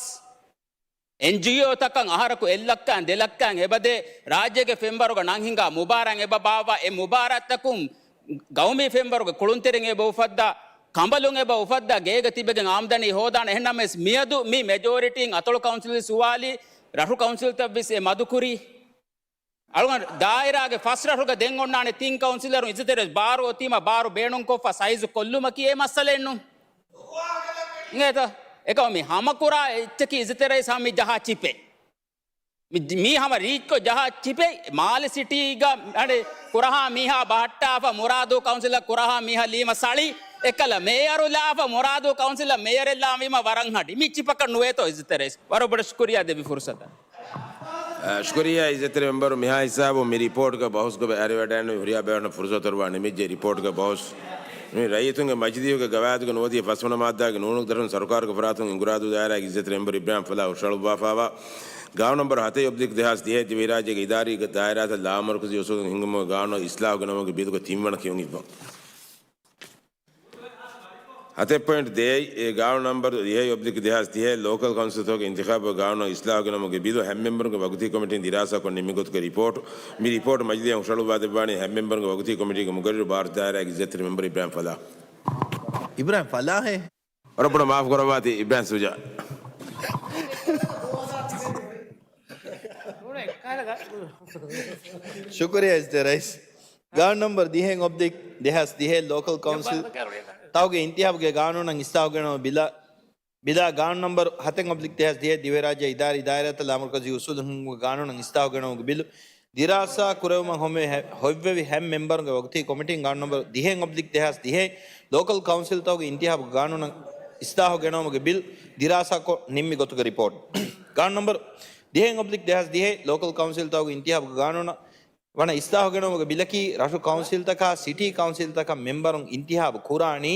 އެންޖީއޯ ތަކަށް އަހަރަކު އެއްލައްކައިން ދެލައްކައިން އެބަދޭ، ރާއްޖޭގެ ފެންވަރުގަ ނަން ހިނގާ މުބާރާތް އެބަ ބާއްވާ، އެ މުބާރާތްތަކުން ގައުމީ ފެންވަރުގެ ކުޅުންތެރިން އެބަ އުފައްދާ، ކަނބަލުން އެބަ އުފައްދާ، ގޭގަ ތިބެގެން އާމްދަނީ ހޯދާނެ. އެހެންނަމަވެސް މިއަދު މި މެޖޯރިޓީން އަތޮޅު ކައުންސިލް ސުވާލީ، ރަށު ކައުންސިލްތައް ވެސް އެ މަދުކުރީ. އަޅުގަނޑު ދާއިރާގެ ފަސް ރަށުގަ ދެން އޮންނާނެ ތިން ކައުންސިލަރު އިއްޒަތްތެރި ބާރު އޮތީމަ ބާރު ބޭނުންކޮށްފަ ސައިޒު ކޮށްލުމަކީ އެ މައްސަލައެއްނު. އިނގޭތަ؟ އެކަމަ މި ހަމަކުރާ އެއްޗަކީ އިއްޒަތްތެރި ރައީސް ހަމަ މި ޖަހާ ޗިޕެއް. މި، މީ ހަމަ ރީޗްކޮށް ޖަހާ ޗިޕެއް. މާލެ ސިޓީގަ އަނެއް ކުރަހާ މީހާ ބަހައްޓާފަ މުރާދޫ ކައުންސިލަށް ކުރަހާ މީހާ ލީމަ ސަޅި. އެކަލަ މޭޔަރު ލާފަ މުރާދޫ ކައުންސިލަށް މޭޔަރެއް ލާންވީމަ ވަރަށް ހަޑި. މި ޗިޕަކަށް ނުވޭތޯ އިއްޒަތްތެރި ރައީސް. ވަރަށް ބޮޑަށް ޝުކުރިއްޔާ ދެއްވި ފުރުސަތަށް. އަ، ޝުކުރިއްޔާ އިއްޒަތްތެރި މެމްބަރު. މިހާ ހިސާބުން މި ރިޕޯޓްގަ ބަހުސްކޮށް އަރިވަޑައިގެން ހުރިހާ ބޭފުޅުންނަށް ފުރުސަތު އޮރުވާނެ. މިއްޖެ ރިޕޯޓްގަ ބަހުސް މި ރައްޔިތުންގެ މަޖިލީހުގެ ގަވާއިދުގަ ނުވަދިހަ ފަސްވަނަ މާއްދާގެ ނޫނުގެ ދަށުން ސަރުކާރުގެ ފަރާތުން އިނގުރާދޫ ދާއިރާގެ އިއްޒަތްތެރި މެމްބަރު އިބްރާހިމް ފަލާހް ހުށަހަޅުއްވާފައިވާ ގާނޫނު ނަންބަރު ހަތެއް އޮބްލިކް ދެހާސް ދިހައެއް ދިވެހިރާއްޖޭގެ އިދާރީގެ ދާއިރާތައް ލާމަރުކަޒީ އުސޫލުން ހިންގުމުގެ ގާނޫނަށް އިސްލާހު ގެނައުމުގެ ބިލުގެ ތިންވަނަ ކިޔުން އިއްވަން. ހަތެއް ޕޮއިންޓް ދޭއް، އެ ގާނޫނު ނަންބަރު ދިހައެއް އޮބްލިކް ދެހާސް ދިހައެއް ލޯކަލް ކައުންސިލްތަކުގެ އިންތިޚާބުގެ ގާނޫނަށް އިސްލާހު ގެނައުމުގެ ބިލު ހަތް މެމްބަރުންގެ ވަގުތީ ކޮމިޓީން ދިރާސާކޮށް ނިންމި ގޮތުގެ ރިޕޯޓް. މި ރިޕޯޓް މަޖިލީހަށް ހުށަހަޅުއްވާދެއްވާނީ ހަތް މެމްބަރުންގެ ވަގުތީ ކޮމިޓީގެ މުގައްރިރު ބާރު ދާއިރާގެ އިއްޒަތްތެރި މެމްބަރު އިބްރާހިމް ފަލާހް. އިބްރާހިމް ފަލާހޭ؟ ވަރަށް ބޮޑަށް މާފު ކުރައްވާތި އިބްރާހިމް ސުޖާ. ޝުކުރިއްޔާ އިއްޒަތްތެރި ރައީސް. ގާނޫނު ނަންބަރު ދިހައެއް އޮބްލިކް ދެހާސް ދިހައެއް ލޯކަލް ކައުންސިލް ތަކުގެ އިންތިހާބުގެ ގާނޫނަށް އިސްލާހު ގެނައުމުގެ ބިލާ، ބިލާ ގާނޫނު ނަންބަރު ހަތެއް އޮބްލިކް ދެހާސް ދިހައެއް ދިވެހިރާއްޖޭ އިދާރީ ދާއިރާތައް ލާމަރުކަޒީ އުސޫލު ހިންގުމުގެ ގާނޫނަށް އިސްލާހު ގެނައުމުގެ ބިލު ދިރާސާ ކުރެވުމަށް ހޮވެ-، ހޮވެވި ހަތް މެމްބަރުންގެ ވަގުތީ ކޮމިޓީން ގާނޫނު ނަންބަރު ދިހައެއް އޮބްލިކް ދެހާސް ދިހައެއް ލޯކަލް ކައުންސިލް ތަކުގެ އިންތިހާބުގެ ގާނޫނަށް އިސްލާހު ގެނައުމުގެ ބިލް ދިރާސާކޮށް ނިންމި ގޮތުގެ ރިޕޯޓް. ގާނޫނު ނަންބަރު ދިހައެއް އޮބްލިކް ދެހާސް ދިހައެއް ލޯކަލް ކައުންސިލް ތަކުގެ އިންތިހާބުގެ ގާނޫނަށް ވަނަ އިސްލާހު ގެނައުމުގެ ބިލަކީ، ރަށު ކައުންސިލްތަކާ ސިޓީ ކައުންސިލްތަކަށް މެމްބަރުން އިންތިހާބު ކުރާނީ،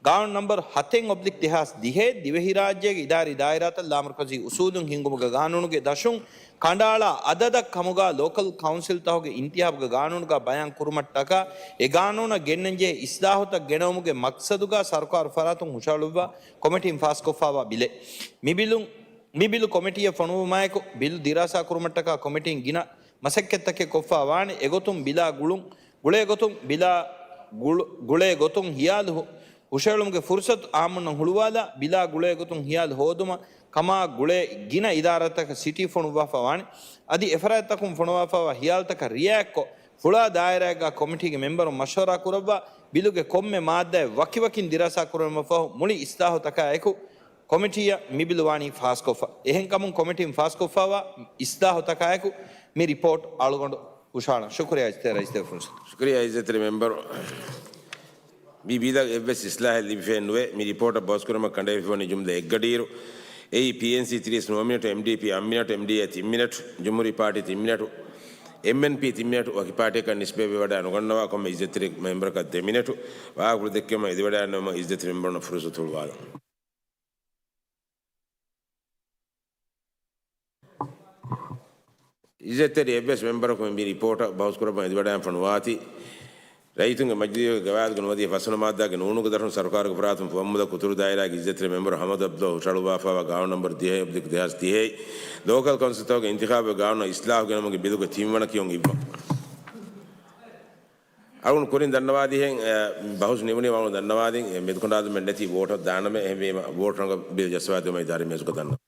ގާނޫނު ނަންބަރު ހަތެއް އޮބްލިކް ދެހާސް ދިހައެއް، ދިވެހިރާއްޖޭގެ އިދާރީ ދާއިރާތައް ލާމަރުކަޒީ އުސޫލުން ހިންގުމުގެ ގާނޫނުގެ ދަށުން ކަނޑައަޅާ އަދަދަށް ކަމުގާ، ލޯކަލް ކައުންސިލްތަކުގެ އިންތިހާބުގެ ގާނޫނުގާ ބަޔާން ކުރުމަށްޓަކާ، އެ ގާނޫނަށް ގެންނަންޖެހޭ އިސްލާހުތައް ގެނައުމުގެ މަޤްޞަދުގާ ސަރުކާރު ފަރާތުން ހުށަހެޅުއްވާ ކޮމިޓީން ފާސްކޮށްފާވާ ބިލެއް. މި ބިލުން، މި ބިލު ކޮމިޓީއަށް ފޮނުވުމާއެކު، ބިލު ދިރާސާ ކުރުމަށްޓަކާ ކޮމިޓީން ގިނަ މަސައްކަތްތަކެއް ކޮށްފާ ވާނެ. އެގޮތުން ބިލާ ގުޅުން، ގުޅޭ ގޮތުން ބިލާ ގުޅު-، ގުޅޭ ގޮތުން ހިޔާލު ހު-، ހުށައެޅުމުގެ ފުރުސަތު އާއްމުންނަށް ހުޅުވާލާ، ބިލާ ގުޅޭ ގޮތުން ހިޔާލު ހޯދުމަށް ކަމާ ގުޅޭ ގިނަ އިދާރާތަކަށް ސިޓީ ފޮނުއްވާފާ ވާނެ. އަދި އެފަރާތްތަކުން ފޮނުވާފާވާ ހިޔާލުތަކަށް ރިއާޔަތްކޮށް، ފުޅާ ދާއިރާއެއްގާ ކޮމިޓީގެ މެމްބަރުން މަޝްވަރާ ކުރައްވާ، ބިލުގެ ކޮންމެ މާއްދާއެއް ވަކިވަކިން ދިރާސާ ކުރުމަށްފަހު، މުޅި އިސްލާހުތަކާއެކު ކޮމިޓީއަށް މި ބިލު ވާނީ ފާސްކޮށްފަ. އެހެންކަމުން ކޮމިޓީން ފާސްކޮށްފާވާ އިސްލާހުތަކާއެކު މި ރިޕޯޓް އަޅުގަނޑު ހުށަހަޅަން. ޝުކުރިއްޔާ އިއްޒަތްތެރި ރައީސް ދެފުން. ޝުކުރިއްޔާ އިއްޒަތްތެރި މެމްބަރު. މި ބިލަށް އެއްވެސް އިސްލާހެއް ލިބިފައެއް ނުވޭ. މި ރިޕޯޓަށް ބަހުސްކުރުމަށް ކަނޑައެޅިފައިވަނީ ޖުމްލަ އެއްގަޑިއިރު، އެއީ ޕީއެންސީ ތިރީސް ނުވަ މިނެޓު، އެމްޑީޕީ އަށް މިނެޓު، އެމްޑީއޭ ތިން މިނެޓު، ޖުމްހޫރީ ޕާޓީ ތިން މިނެޓު، އެމްއެންޕީ ތިން މިނެޓު، ވަކި ޕާޓީއަކަށް ނިސްބަތްވެވަޑައި ނުގަންނަވާ ކޮންމެ އިއްޒަތްތެރި މެމްބަރަކަށް ދެ މިނެޓު. ވާހަކަފުޅު ދެއްކެވުމަށް އެދިވަޑައިގަންނަވަމުން އިއްޒަތްތެރި މެމްބަރުންނަށް ފުރުސަތު ހުޅުވާލަން. އިއްޒަތްތެރި އެއްވެސް މެމްބަރަކު މި ރިޕޯޓަށް ބަހުސްކުރައްވަން އެދިވަޑައިގަންފަ ނުވާތީ، ރައްޔިތުންގެ މަޖިލީހުގެ ގަވާއިދުގަ ނުވަދިޔަ ފަސްވަނަ މާއްދާގެ ނޫނުގެ ދަށުން ސަރުކާރުގެ ފަރާތުން ފުވައްމުލައް ކުތުރު ދާއިރާގެ އިއްޒަތްތެރި މެމްބަރު ހަމަދު އަބްދުﷲ ހުށަހަޅުއްވާފާވާ ގާނޫނު ނަންބަރު ދިހައެއް އޮބްލިކް ދެހާސް ދިހައެއް، ލޯކަލް ކައުންސިލްތަކުގެ އިންތިޚާބުގެ ގާނޫނަށް އިސްލާހު ގެނައުމުގެ ބިލުގެ ތިންވަނަ ކިޔުން އިއްވަން. އަޅުގަނޑު ކުރިން ދަންނަވާދިހެން، އެ، ބަހުސް ނިމުނީމަ އަޅުގަނޑު ދަންނަވާދިން، އެ، މެދުކަނޑާލުމެއް ނެތި ވޯޓަށް ދާނަމޭ. އެހެންވީމަ ވޯޓު ރަނގަޅަށް ބިލް ޖައްސަވާދިނުމަށް އިދާރީ މޭޒުގަ ދަންނަވަން.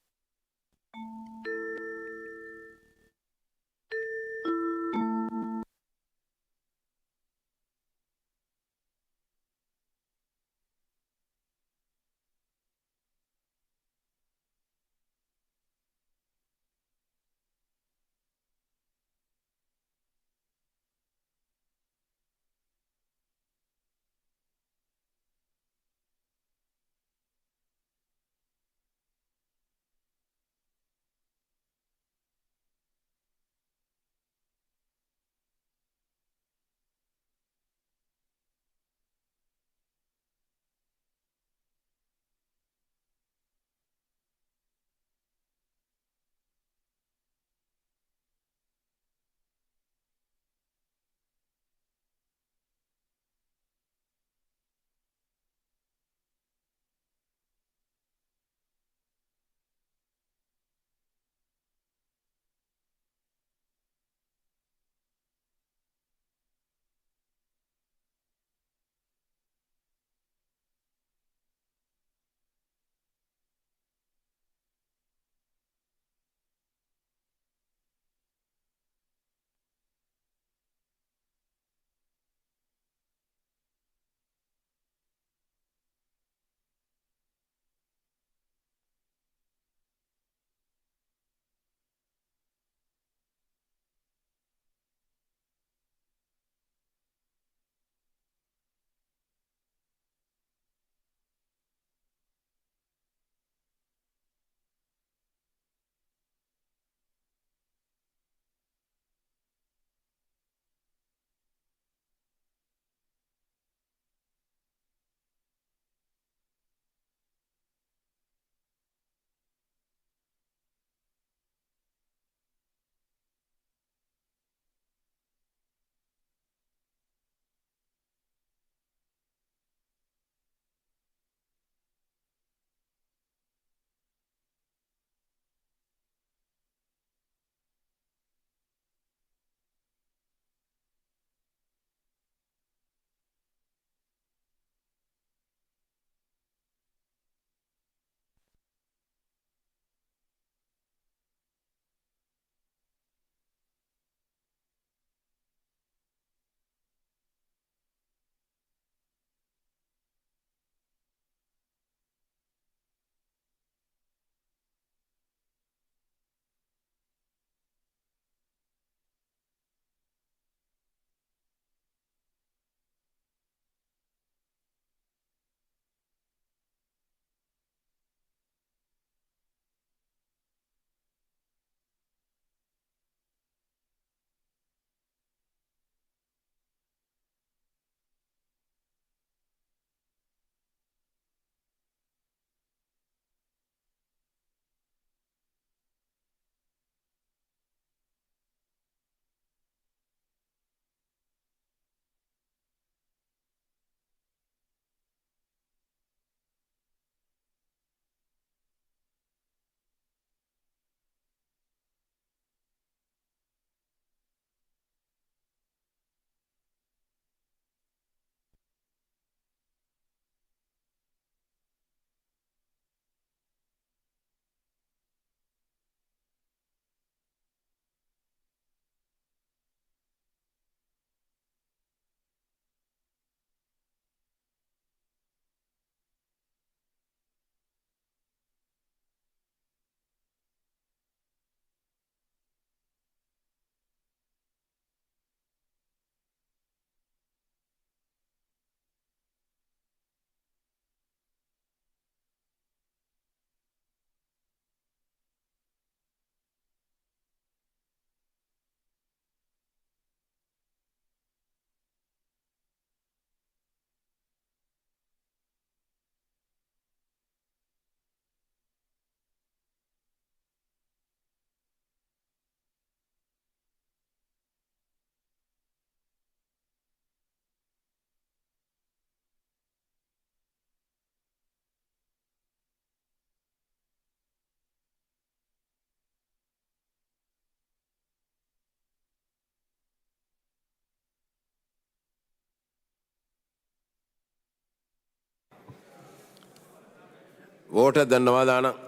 ވޯޓަށް ދަންނަވާލާނަން.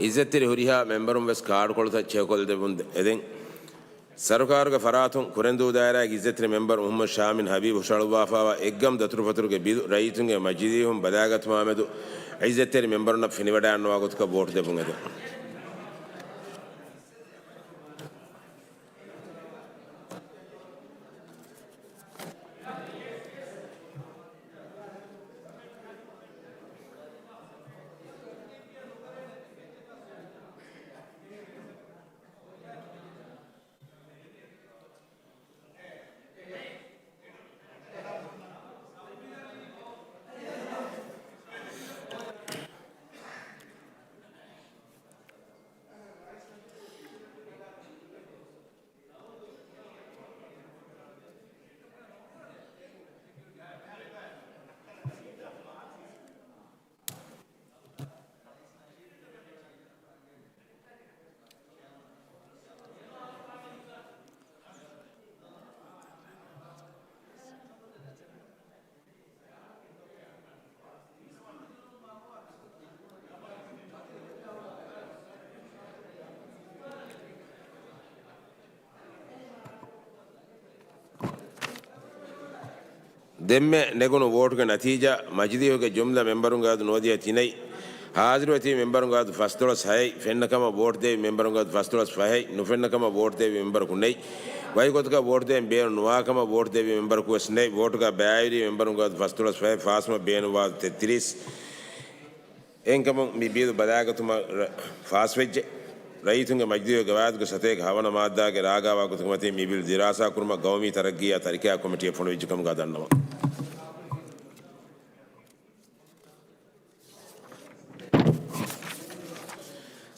އިއްޒަތްތެރި ހުރިހާ މެމްބަރުން ވެސް ކާޑުކޮޅުތައް ޗެކުކޮށްލެވުން އެދެން. ސަރުކާރުގެ ފަރާތުން ކުރެންދޫ ދާއިރާގެ އިއްޒަތްތެރި މެމްބަރު މުހައްމަދު ޝާމިން ހަބީބު ހުށަހަޅުއްވާފައިވާ އެއްގަމު ދަތުރުފަތުރުގެ ބިލު ރައްޔިތުންގެ މަޖިލީހުން ބަލާގަތުމާމެދު އިއްޒަތްތެރި މެމްބަރުންނަށް ފެނިވަޑައިގަންނަވާ ގޮތަކަށް ވޯޓު ދެއްވުން އެދެން. ދެންމެ ނެގުނު ވޯޓުގެ ނަތީޖާ، މަޖިލީހުގެ ޖުމްލަ މެމްބަރުންގެ އަދަދު ނުވަދިހަ ތިނެއް، ހާޒިރުވެތިބި މެމްބަރުންގެ އަދަދު ފަންސަވީސް ހައެއް، ފެންނަ ކަމަށް ވޯޓު ދެއްވި މެމްބަރުންގެ އަދަދު ފަންސަވީސް ފަހެއް، ނުފެންނަ ކަމަށް ވޯޓު ދެއްވި މެމްބަރަކު ނެތް. ވަކި ގޮތަކަށް ވޯޓު ދޭން ބޭނުން ނުވާ ކަމަށް ވޯޓު ދެއްވި މެމްބަރަކު ވެސް ނެތް. ވޯޓުގަ ބައިވެރި މެމްބަރުންގެ އަދަދު ފަންސަވީސް ފަހެއް، ފާސްވުމަށް ބޭނުންވާ ތެއްތިރީސް. އެހެންކަމުން މި ބިލު ބަލާގަތުމަށް ރަ-، ފާސްވެއްޖެ. ރައްޔިތުންގެ މަޖިލީހުގެ ގަވާއިދުގެ ސަތޭކަ ހަވަނަ މާއްދާގެ ރާގާވާ ގޮތުގެ މަތިން މި ބިލު ދިރާސާ ކުރުމަށް ގައުމީ ތަރައްގީއާ ތަރިކައާ ކޮމިޓީއަށް ފޮނުވިއްޖެ ކަމުގަ ދަންނަވަން.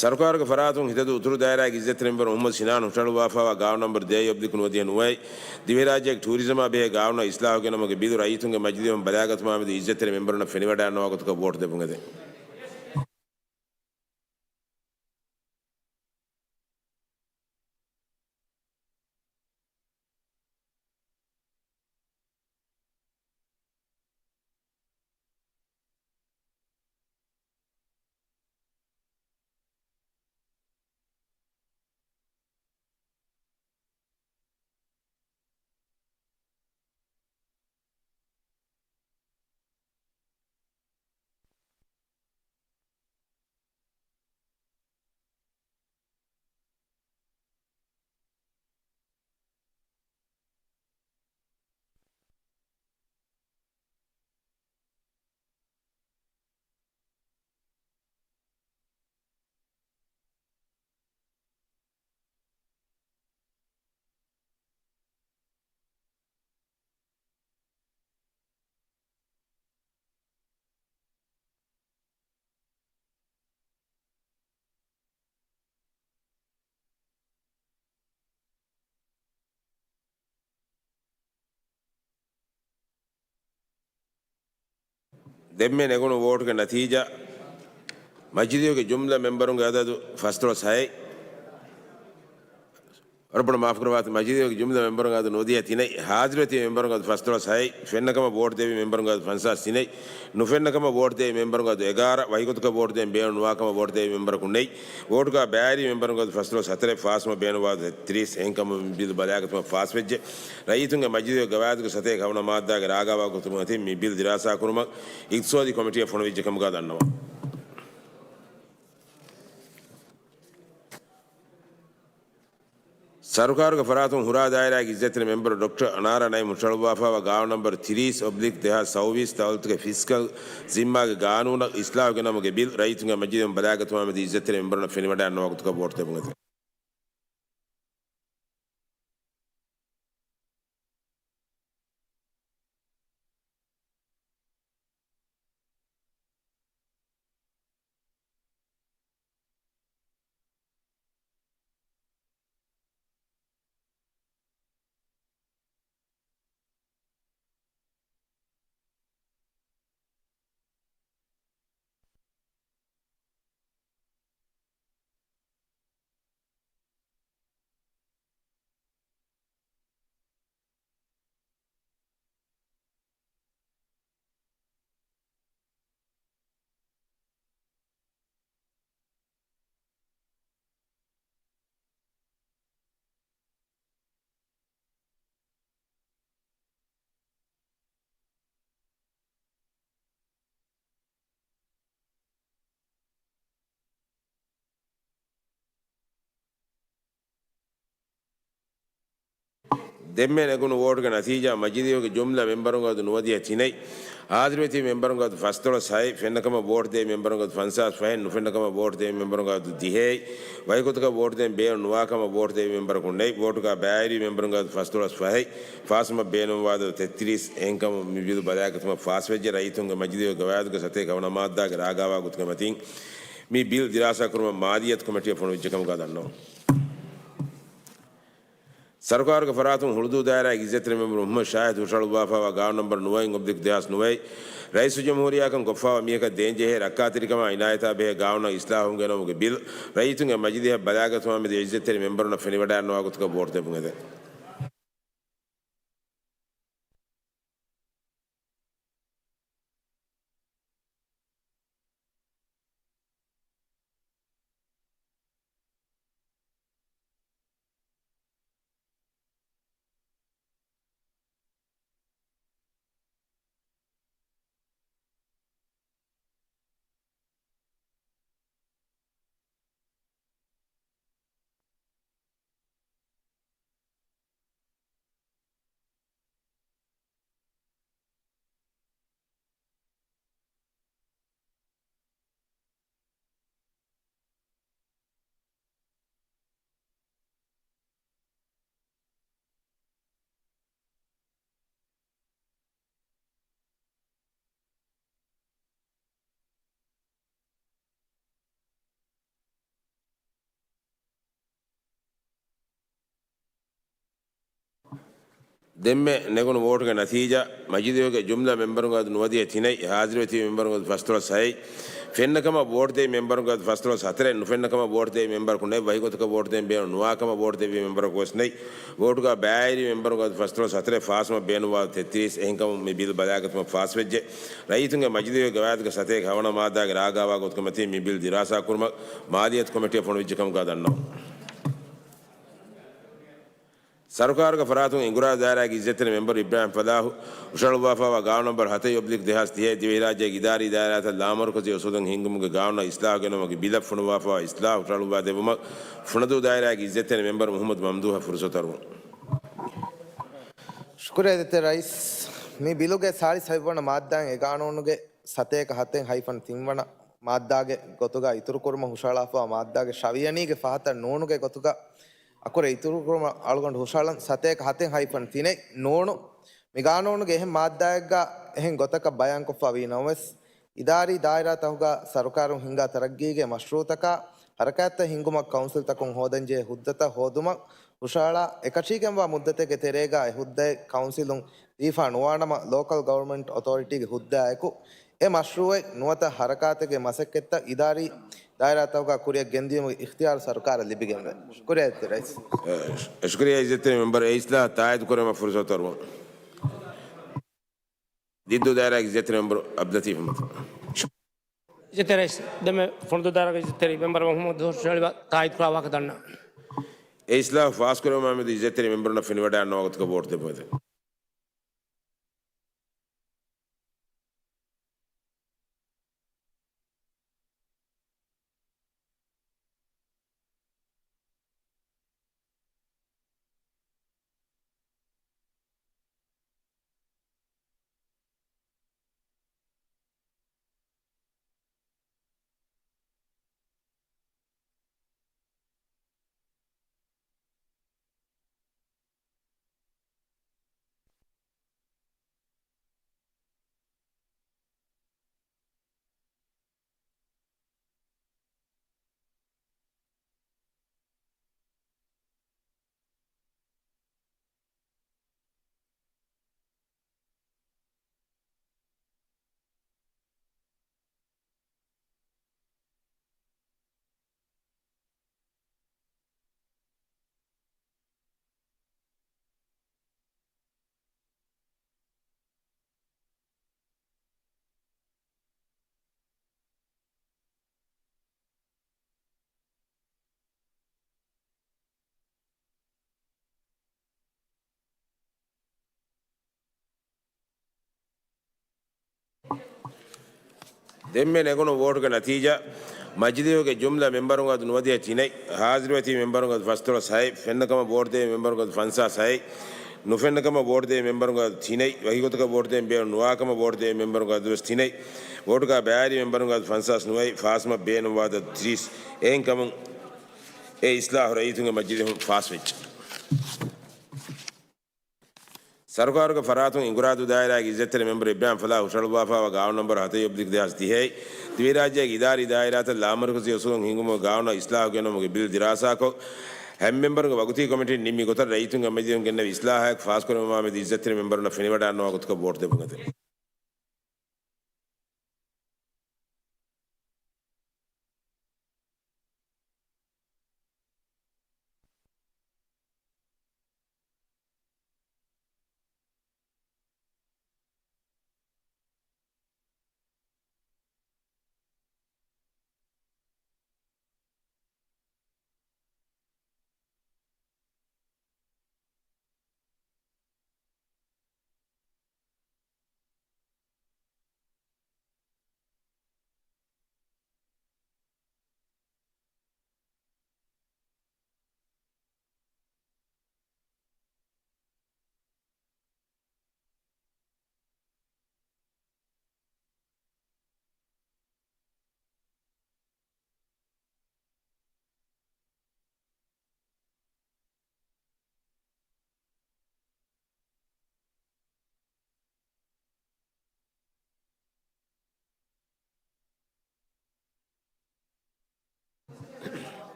ސަރުކާރުގެ ފަރާތުން ހިތަދޫ އުތުރު ދާއިރާގެ އިއްޒަތްތެރި މެމްބަރު މުހައްމަދު ސިނާން ހުށަހަޅުއްވާފައިވާ ގާނޫނު ނަންބަރު ދޭއް އޮބްލިކް ނުވަދިހަ ނުވައެއް، ދިވެހިރާއްޖޭގެ ޓޫރިޒަމާ ބެހޭ ގާނޫނާ އިސްލާހު ގެނައުމުގެ ބިލު ރައްޔިތުންގެ މަޖިލީހުން ބަލާގަތުމާމެދު އިއްޒަތްތެރި މެމްބަރުންނަށް ފެނިވަޑައިގަންނަވާ ގޮތަކަށް ވޯޓު ދެއްވުން އެދެން. ދެންމެ ނެގުނު ވޯޓުގެ ނަތީޖާ، މަޖިލީހުގެ ޖުމްލަ މެމްބަރުންގެ އަދަދު ފަންސަވީސް ހައެއް، ވަރަށް ބޮޑަށް މާފު ކުރައްވާތި، މަޖިލީހުގެ ޖުމްލަ މެމްބަރުންގެ އަދަދު ނުވަދިހަ ތިނެއް، ހާޒިރުވެތި މެމްބަރުންގެ އަދަދު ފަންސަވީސް ހައެއް، ފެންނަ ކަމަށް ވޯޓު ދެއްވި މެމްބަރުންގެ އަދަދު ފަންސާސް ތިނެއް، ނުފެންނަ ކަމަށް ވޯޓު ދެއްވި މެމްބަރުންގެ އަދަދު އެގާރަ، ވަކި ގޮތަކަށް ވޯޓު ދޭން ބޭނުން ނުވާ ކަމަށް ވޯޓު ދެއްވި މެމްބަރަކު ނެތް. ވޯޓުގަ ބައިވެރި މެމްބަރުންގެ އަދަދު ފަންސަވީސް ހަތަރެއް، ފާސްވުމަށް ބޭނުންވާ ތިރީސް. އެހެންކަމުން މި ބިލު ބަލާގަތުމަށް ފާސްވެއްޖެ. ރައްޔިތުންގެ މަޖިލީހުގެ ގަވާއިދުގެ ސަތޭކަ ހަވަނަ މާއްދާގެ ރާގާވާ ގޮތުން މަތިން މި ބިލު ދިރާސާ ކުރުމަށް އިގްތިސޯދީ ކޮމިޓީއަށް ފޮނުވިއްޖެ ކަމުގަ ދަންނަވަން. ސަރުކާރުގެ ފަރާތުން ހުރާ ދާއިރާގެ އިއްޒަތްތެރި މެމްބަރު ޑޮކްޓަރ އަނާރާ ނައީމް ހުށަހަޅުއްވާފައިވާ ގާނޫނު ނަންބަރު ތިރީސް އޮބްލިކް ދެހާސް ސައުވީސް ދައުލަތުގެ ފިސްކަލް ޒިންމާގެ ގާނޫނަށް އިސްލާހު ގެނައުމުގެ ބިލް ރައްޔިތުންގެ މަޖިލީހުން ބަލާގަތުމާމެދު އިއްޒަތްތެރި މެމްބަރުންނަށް ފެނިވަޑައިގަންނަވާ ގޮތަކަށް ވޯޓު ދެއްވުން އެދެން. ދެންމެ ނެގުނު ވޯޓުގެ ނަތީޖާ، މަޖިލީހުގެ ޖުމްލަ މެންބަރުންގެ އަދަދު ނުވަދިހަ ތިނެއް، ހާޒިރުވެތި މެންބަރުންގެ އަދަދު ފަންސަވަސް ހައެއް، ފެންނަކަމަށް ވޯޓް ދޭ މެންބަރުންގެ އަދަދު ފަންސާސް ފަހެއް، ނުފެންނަކަމަށް ވޯޓް ދޭ މެންބަރުންގެ އަދަދު ދިހައެއް، ވަކިގޮތަކަށް ވޯޓް ދޭން ބޭނުން ނުވާކަމަށް ވޯޓް ދެވި މެންބަރަކު ނެތް. ވޯޓުގަ ބައިވެރިވި މެންބަރުންގެ އަދަދު ފަސްދޮޅަސް ފަހެއް، ފާސްވުމަށް ބޭނުންވާ އަދަދު ތެއްތިރީސް. އެހެންކަމުން މި ބިލު ބަލައިގަތުމަށް ފާސްވެއްޖެ. ރައްޔިތުންގެ މަޖިލީހުގެ ގަވާއިދުގެ ސަތޭކަ ހަވަނަ މާއްދާގެ ރާގާވާ ގޮތުގެ މަތިން މި ބިލް ދިރާސާކުރުމަށް މާލިއްޔަތު ކޮމިޓީއަށް ފޮނުވިއްޖެ ކަމުގަ ދަންނަވަން. ސަރުކާރުގެ ފަރާތުން ހުޅުދޫ ދާއިރާގެ އިއްޒަތްތެރި މެންބަރު މުހައްމަދު ޝާހިދު ހުށަހަޅުއްވާފައިވާ ގާނޫނު ނަންބަރު ނުވައެއް އޮބްލިކް ދެހާސް ނުވައެއް، ރައީސުލްޖުމްހޫރިއްޔާކަން ކޮށްފައިވާ މީހަކަށް ދޭންޖެހޭ ރައްކާތެރިކަމާ އިނާޔަތާ ބެހޭ ގާނޫނަށް އިސްލާހު ހިންގަންނަވުމުގެ ބިލް ރައްޔިތުންގެ މަޖިލީހަށް ބަލައިގަތުމާ މެދު އިއްޒަތްތެރި މެންބަރުންނަށް ފެނިވަޑައިގަންނަވާ ގޮތުގަ ވޯޓް ދެއްވުން އެދެން. ދެންމެ ނެގުނު ވޯޓުގެ ނަތީޖާ، މަޖިލީހުގެ ޖުމްލަ މެންބަރުންގެ އަދަދު ނުވަދިހަ ތިނެއް، ހާޒިރުވެތި މެންބަރުންގެ އަދަދު ފަސްދޮޅަސް ހައެއް، ފެންނަކަމަށް ވޯޓް ދެވި މެންބަރުންގެ އަދަދު ފަސްދޮޅަސް ހަތަރެއް، ނުފެންނަކަމަށް ވޯޓް ދެވި މެންބަރަކު ނެތް، ވަކިގޮތަކަށް ވޯޓް ދޭން ބޭނުން ނުވާކަމަށް ވޯޓް ދެއްވި މެންބަރަކު ވެސް ނެތް. ވޯޓުގަ ބައިވެރިވި މެންބަރުންގެ އަދަދު ފަސްދޮޅަސް ހަތަރެއް، ފާސްވުމަށް ބޭނުންވާ ތެއްތިރީސް. އެހެންކަމުން މި ބިލް ބަލައިގަތުމަށް ފާސްވެއްޖެ. ރައްޔިތުންގެ މަޖިލީހުގެ ގަވާއިދުގެ ސަތޭކަ ހަވަނަ މާއްދާގެ ރާގާވާ ގޮތުގެ މަތިން މި ބިލް ދިރާސާކުރުމަށް މާލިއްޔަތު ކޮމިޓީއަށް ފޮނުވިއްޖެ ކަމުގަ ދަންނަވަން. ސަރުކާރުގެ ފަރާތުން އިނގުރާ ދާއިރާގެ އިއްޒަތްތެރި މެންބަރު އިބްރާހިމް ފަލާހު ހުށަހަޅުއްވާފައިވާ ގާނޫނު ނަންބަރު ހަތައް އޮބްލިކް ދެހާސް ތިހައެއް ދިވެހިރާއްޖޭގެ އިދާރީ ދާއިރާތައް ލާމަރުކަޒީ އުސޫލުން ހިންގުމުގެ ގާނޫނަށް އިސްލާހު ގެނައުމުގެ ބިލަށް ފޮނުއްވާފައިވާ އިސްލާހު ހުށަހަޅުއްވާ ދެއްވުމަށް ފުނަދޫ ދާއިރާގެ އިއްޒަތްތެރި މެންބަރު މުހައްމަދު މަމްދޫހަށް ފުރުސަތު އަރުވަން. ޝުކުރިއްޔާ އިއްޒަތްތެރި ރައީސް. މި ބިލުގެ ސާޅީސް ހަތްވަނަ މާއްދާއިން އެ ގާނޫނުގެ ސަތޭކަ ހަތެއް ހައިފަން ތިން ވަނަ މާއްދާގެ ގޮތުގަ އިތުރުކުރުމަށް ހުށަހަޅާފައިވާ މާއްދާގެ ށ ވިޔަނީގެ ފަހަތަށް ނޫނުގެ ގޮތުގަ އަކުރެއް އިތުރުކުރުމަށް އަޅުގަނޑު ހުށަހަޅަން. ސަތޭކަ ހަތެއް ހައިފަން ތިނެއް ނޫނު. މި ގާނޫނުގެ އެހެން މާއްދާއެއްގަ އެހެން ގޮތަކަށް ބަޔާންކޮށްފައިވީ ނަމަވެސް، އިދާރީ ދާއިރާތަކުގަ ސަރުކާރުން ހިންގާ ތަރައްގީގެ މަޝްރޫއުތަކާ، ހަރަކާތްތައް ހިންގުމަށް ކައުންސިލްތަކުން ހޯދަންޖެހޭ ހުއްދަތައް ހޯދުމަށް ހުށަހަޅާ، އެކަށީގެންވާ މުއްދަތެއްގެ ތެރޭގަ އެ ހުއްދައެއް ކައުންސިލުން ދީފާ ނުވާނަމަ، ލޯކަލް ގަވަރމަންޓް އޮތޯރިޓީގެ ހުއްދާއެކު އެ މަޝްރޫއެއް ނުވަތަ ހަރަކާތެއްގެ މަސައްކަތްތައް އިދާރީ ދާއިރާތަކުގަ ކުރިއަށް ގެންދިޔުމުގެ އިޚްތިޔާރު ސަރުކާރަށް ލިބިގެންވޭ. ޝުކުރިއްޔާ އިއްޒަތްތެރި ރައީސް. އެ، ޝުކުރިއްޔާ އިއްޒަތްތެރި މެންބަރު، އެ އިސްލާހަށް ތާއީދު ކުރުމަށް ފުރުސަތު އަރުވަން. ދިއްދޫ ދާއިރާގެ އިއްޒަތްތެރި މެންބަރު އަބްދުލްލަތީފް އަޙްމަދު. އިއްޒަތްތެރި ރައީސް، ދެންމެ ފުނަދޫ ދާއިރާގެ އިއްޒަތްތެރި މެންބަރު މުހައްމަދު ހުށަހެޅި ތާއީދު ކުރާ ވާހަކަ ދަންނަވަން. އެ އިސްލާހު ފާސްކުރެވުމާ މެދު އިއްޒަތްތެރި މެންބަރުންނަށް ފެނިވަޑައިގަންނަވާ ގޮތުގަ ވޯޓް ދެއްވުން އެދެން. ދެންމެ ނެގުނު ވޯޓުގެ ނަތީޖާ، މަޖިލީހުގެ ޖުމްލަ މެންބަރުންގެ އަދަދު ނުވަދިހަ ތިނެއް، ހާޒިރުވެތި މެންބަރުންގެ އަދަދު ފަސްދޮޅަސް ހައެއް، ފެންނަކަމަށް ވޯޓް ދެވި މެންބަރުންގެ އަދަދު ފަންސާސް ހައެއް، ނުފެންނަ ކަމަށް ވޯޓު ދޭ މެމްބަރުންގެ އަދަދު ތިނެއް، ވަކިގޮތަކަށް ވޯޓު ދޭން ބޭނުން ނުވާ ކަމަށް ވޯޓު ދޭ މެމްބަރުންގެ އަދަދު ވެސް ތިނެއް، ވޯޓުގަ ބައިވެރި މެމްބަރުންގެ އަދަދު ފަންސާސް ނުވައެއް، ފާސްކަމަށް ބޭނުންވާ އަދަދު ތިރީސް. އެހެންކަމުން އެ އިސްލާހު ރައްޔިތުންގެ މަޖިލީހުން ފާސްވެއްޖެ. ސަރުކާރުގެ ފަރާތުން އިނގުރާދޫ ދާއިރާގެ އިއްޒަތްތެރި މެމްބަރު އިބްރާހިމް ފަލާހް ހުށަހަޅުއްވާފައިވާ ގާނޫނު ނަންބަރު ހަތައް އޮބްލިކް ދެހާސް ތިހައެއް، ދިވެހިރާއްޖޭގެ އިދާރީ ދާއިރާތައް ލާމަރުކަޒީ އުސޫލުން ހިންގުމުގެ ގާނޫނަށް އިސްލާހު ގެނައުމުގެ ބިލް ދިރާސާކޮށް، ހަމަ މެމްބަރުންގެ ވަގުތީ ކޮމިޓީން ނިންމި ގޮތަށް ރައްޔިތުންގެ މަޖިލީހުން ގެންނެވި އިސްލާހާއެކު ފާސްކުރެވުމާމެދު އިއްޒަތްތެރި މެމްބަރުންނަށް ފެނިވަޑައިނުވާ ގޮތަކަށް ވޯޓު ދެއްވުން އެބަ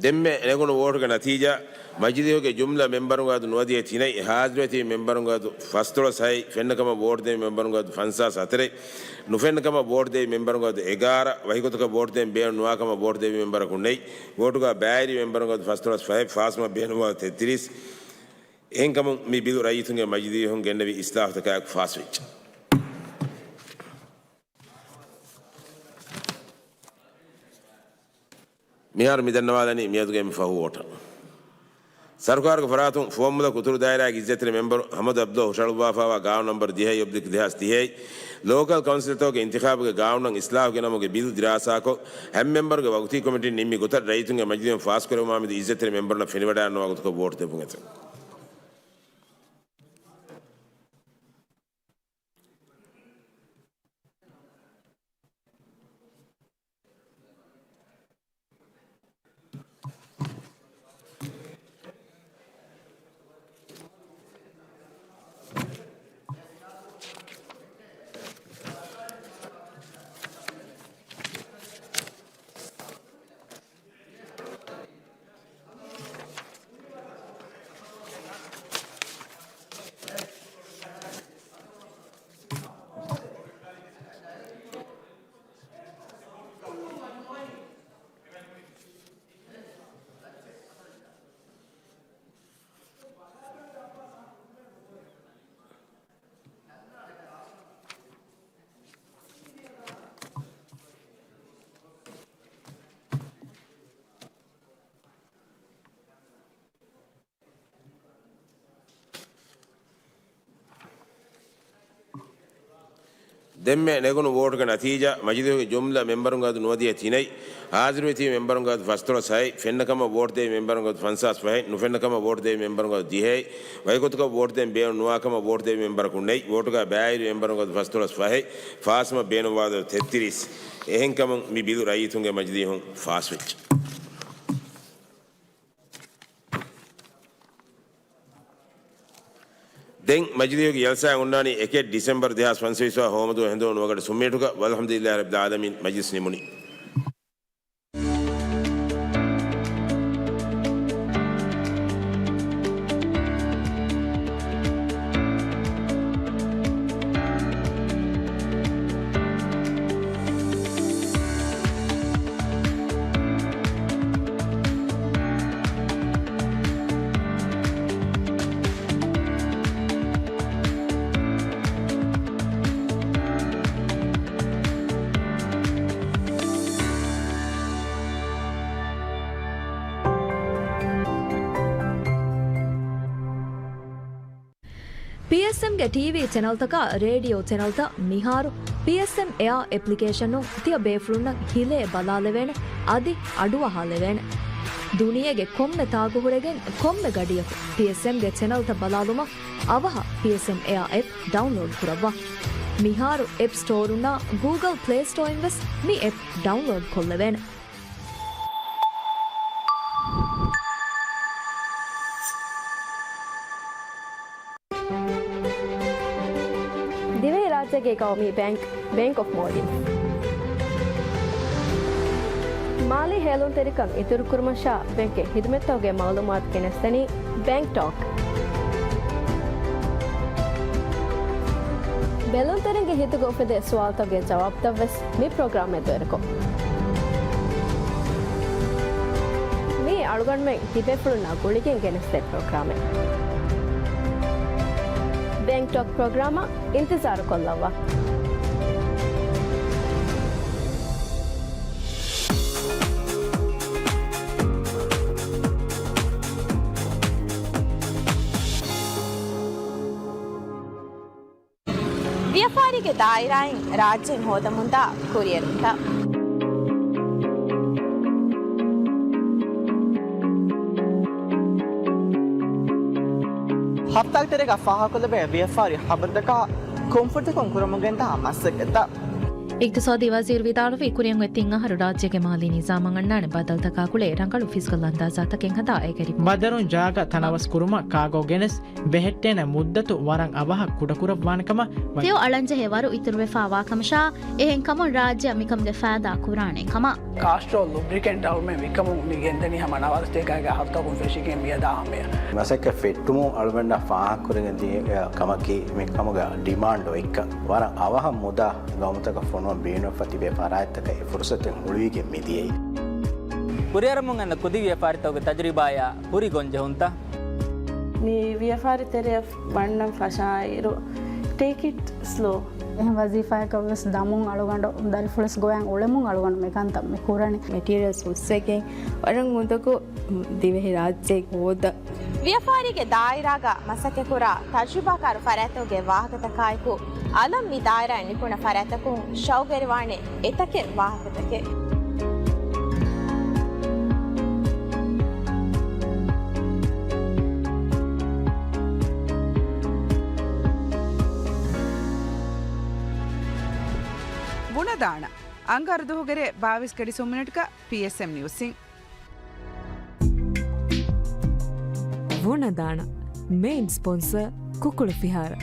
ދެންމެ ނެގުނު ވޯޓުގެ ނަތީޖާ، މަޖިލީހުގެ ޖުމްލަ މެމްބަރުންގެ އަދަދު ނުވަދިހަ ތިނެއް، ހާޒިރުވެތި މެމްބަރުންގެ އަދަދު ފަންސާސް ހަތެއް، ފެންނަ ކަމަށް ވޯޓު ދެއްވި މެމްބަރުންގެ އަދަދު ފަންސާސް ހަތަރެއް، ނުފެންނަ ކަމަށް ވޯޓު ދެއްވި މެމްބަރުންގެ އަދަދު އެގާރަ، ވަކިގޮތަކަށް ވޯޓު ދޭން ބޭނުން ނުވާ ކަމަށް ވޯޓު ދެއްވި މެމްބަރަކު ނެތް، ވޯޓުގަ ބައިވެރި މެމްބަރުންގެ އަދަދު ފަންސާސް ފަހެއް، ފާސްކަމަށް ބޭނުންވާ ތެއްތިރީސް. އެހެންކަމުން މި ބިލު ރައްޔިތުންގެ މަޖިލީހުން ގެންނެވި އިސްލާހުތަކާއެކު ފާސްވެއްޖެ. މިހާރު މި ދަންނަވާލަނީ މިއަދުގެ އެންމެ ފަހު ވޯޓަށް. ސަރުކާރުގެ ފަރާތުން ފުވައްމުލަކު އުތުރު ދާއިރާގެ އިއްޒަތްތެރި މެމްބަރު އަޙްމަދު ޢަބްދުﷲ ހުށަހަޅުއްވާފައިވާ ގާނޫނު ނަންބަރު ދިހައެއް އޮބްލިކް ދެހާސް ތިހައެއް، ލޯކަލް ކައުންސިލްތަކުގެ އިންތިޚާބުގެ ގާނޫނަށް އިސްލާހު ގެނައުމުގެ ބިލް ދިރާސާކޮށް، ހަމަ މެމްބަރުގެ ވަގުތީ ކޮމިޓީން ނިންމި ގޮތަށް ރައްޔިތުންގެ މަޖިލީހުން ފާސްކުރެވުމާމެދު އިއްޒަތްތެރި މެމްބަރުންނަށް ފެނިވަޑައިނުވާ ގޮތަކަށް ވޯޓު ދެއްވުން އެބަ. ދެންމެ ނެގުނު ވޯޓުގެ ނަތީޖާ، މަޖިލީހުގެ ޖުމްލަ މެމްބަރުންގެ އަދަދު ނުވަދިހަ ތިނެއް، ހާޒިރުވެތި މެމްބަރުންގެ އަދަދު ފަންސާސް ހަތް، ފެންނަ ކަމަށް ވޯޓު ދެއްވި މެމްބަރުންގެ އަދަދު ފަންސާސް ފަހެއް، ނުފެންނަ ކަމަށް ވޯޓު ދެއްވި މެމްބަރުންގެ އަދަދު ދިހައެއް، ވަކިގޮތަކަށް ވޯޓު ދޭން ބޭނުން ނުވާ ކަމަށް ވޯޓު ދެއްވި މެމްބަރަކު ނެތް، ވޯޓުގަ ބައިވެރި މެމްބަރުންގެ އަދަދު ފަންސާސް ފަހެއް، ފާސްކަމަށް ބޭނުންވާ އަދަދު ތެއްތިރީސް. އެހެންކަމުން މި ބިލު ރައްޔިތުންގެ މަޖިލީހުން ފާސްވެއްޖެ. ދެން މަޖިލީހުގެ ޖަލްސާ އޮންނާނީ އެކެއް ޑިސެމްބަރު ދެހާސް ފަންސަވީސް ހޯމަދުވަހު ހެނދުނު ނުވަގަޑި ސުންމިއެއްޓުގަ. ވަލްޙަމްދުލިއްލާހި ރައްބިލް ޢާލަމީން. މަޖިލިސް ނިމުނީ. ޕީއެސްއެމްގެ ޓީވީ ޗެނަލްތަކާ ރޭޑިއޯ ޗެނަލްތައް މިހާރު ޕީއެސްއެމް އެއާ އެޕްލިކޭޝަނުން ތިޔަ ބޭފުޅުންނަށް ހިލޭ ބަލާލެވޭނެ، އަދި އަޑުއަހާލެވޭނެ. ދުނިޔޭގެ ކޮންމެ ތާގު ހުރެގެން ކޮންމެ ގަޑިއަކު ޕީއެސްއެމްގެ ޗެނަލްތައް ބަލާލުމަށް އަވަހަށް ޕީއެސްއެމް އެއާ އެޕް ޑައުންލޯޑް ކުރައްވާ. މިހާރު އެޕް ސްޓޯރުންނާ ގޫގަލް ޕްލޭ ސްޓޯއިން ވެސް މި އެޕް ޑައުންލޯޑް ކޮށްލެވޭނެ. ދިވެހިރާއްޖޭގެ ގައުމީ ބޭންކް، ބޭންކް އޮފް މޯލްޑިވްސް. މާލީ ހޭލުންތެރިކަން އިތުރުކުރުމަށާ ބޭންކްގެ ހިދުމަތްތަކުގެ މައުލޫމާތު ގެނެސްދެނީ ބޭންކް ޓޯކް. ބެލުންތެރިންގެ ހިތުގަ އުފެދޭ ސުވާލުތަކުގެ ޖަވާބުތައްވެސް މި ޕްރޮގްރާމް މެދުވެރިކޮށް، މީ އަޅުގަނޑުމެން ތިބޭފުޅުންނާ ގުޅިގެން ގެނެސްދޭ ޕްރޮގްރާމެއް. ބޭންކް ޓޯކް ޕްރޮގްރާމަށް އިންތިޒާރު ކޮށްލައްވާ. ވިޔަފާރީގެ ދާއިރާއިން ރާއްޖޭން ހޯދަމުންދާ ކުރިއެރުންތައް. ހަފްތާގެ ތެރޭގަ ފާހަގަކޮށްލެވޭ ވިޔަފާރި ހަބަރުތަކާ ކުންފުނިތަކުން ކުރަމުން ގެންދާ މަސައްކަތްތައް. އިގްތިސާދީ ވަޒީރު ވިދާޅުވީ، ކުރިއަށް އޮތް ތިން އަހަރު ރާއްޖޭގެ މާލީ ނިޒާމަށް އަންނާނެ ބަދަލުތަކާ ގުޅޭ ރަނގަޅު ފިސްކަލް އަންދާޒާތަކެއް ހަދާ އެގަރި ބަދަރުން ޖާގަ ތަނަވަސް ކުރުމަށް ކާގޯ ގެނެސް ބެހެއްޓޭނެ މުއްދަތު ވަރަށް އަވަހަށް ކުޑަކުރައްވާނެ ކަމަށް ވަ- ތެޔޮ އަޅަންޖެހޭ ވަރު އިތުރުވެފާވާ ކަމަށާ، އެހެންކަމުން ރާއްޖެއަށް މިކަމުގެ ފައިދާ ކުރާނެ ކަމަށް. ކާސްޓްރޯލް ލުބްރިކެންޓް އަޅުމެން ވިއްކަމުން މި ގެންދަނީ ހަމަ ނަވާރަ ސަތޭކައިގެ ހަރުތަކުން ފެށިގެން މިއަދާ ހަމަޔަށް. މަސައްކަތް ފެއްޓުމުން އަޅުގަނޑަށް ފާހަގަކުރެގެން ދިޔަ ކަމަކީ، މި ކަމުގެ ޑިމާންޑް އޮތްކަން. ވަރަށް އަވަހަށް މުދާ ގައުމުތަކަށް ފޮނުވަން ބޭނުންފަ ތިބޭ ފަރާތްތަކަށް އެ ފުރުސަތު ހުޅުވިގެން މިދިޔައީ. ކުރިއަރަމުން އަންނަ ކުދި ވިޔަފާރިތަކުގެ ތަޖުރިބާޔާ ހުރި ގޮންޖެހުންތައް. މި ވިޔަފާރި ތެރެއަށް ވަންނަން ފަށާއިރު، ޓޭކް އިޓް ސްލޯ. އެހެން ވަޒީފާއަކަށް ވެސް ދަމުން އަޅުގަނޑު ދަރިފުޅަސް ގޮވަން އުޅެމުން އަޅުގަނޑު މިކަންތައް މި ކުރަނީ. މެޓީރިއަލްސް ހުސްވެގެން ވަރަށް އުނދަގޫ ދިވެހި ރާއްޖެ ހޯދަ. ވިޔަފާރީގެ ދާއިރާގަ މަސައްކަތްކުރާ ތަޖުރިބާކާރު ފަރާތްތަކުގެ ވާހަކަތަކާއެކު، އަލަށް މި ދާއިރާއިން ނިކުންނަ ފަރާތްތަކުން ޝައުގުވެރިވާނެ އެތަކެއް ވާހަކަތަކެއް. ބުނަދާނަ، އަންގާރަ ދުވަހުގެ ރޭ ބާވީސް ގަޑި ސުން މިނެޓްގަ ޕީއެސްއެމް ނިއުސްއިން. ވުނަދާނަ، މެއިން ސްޕޮންސަރ ކުކުޅު ފިހާރަ.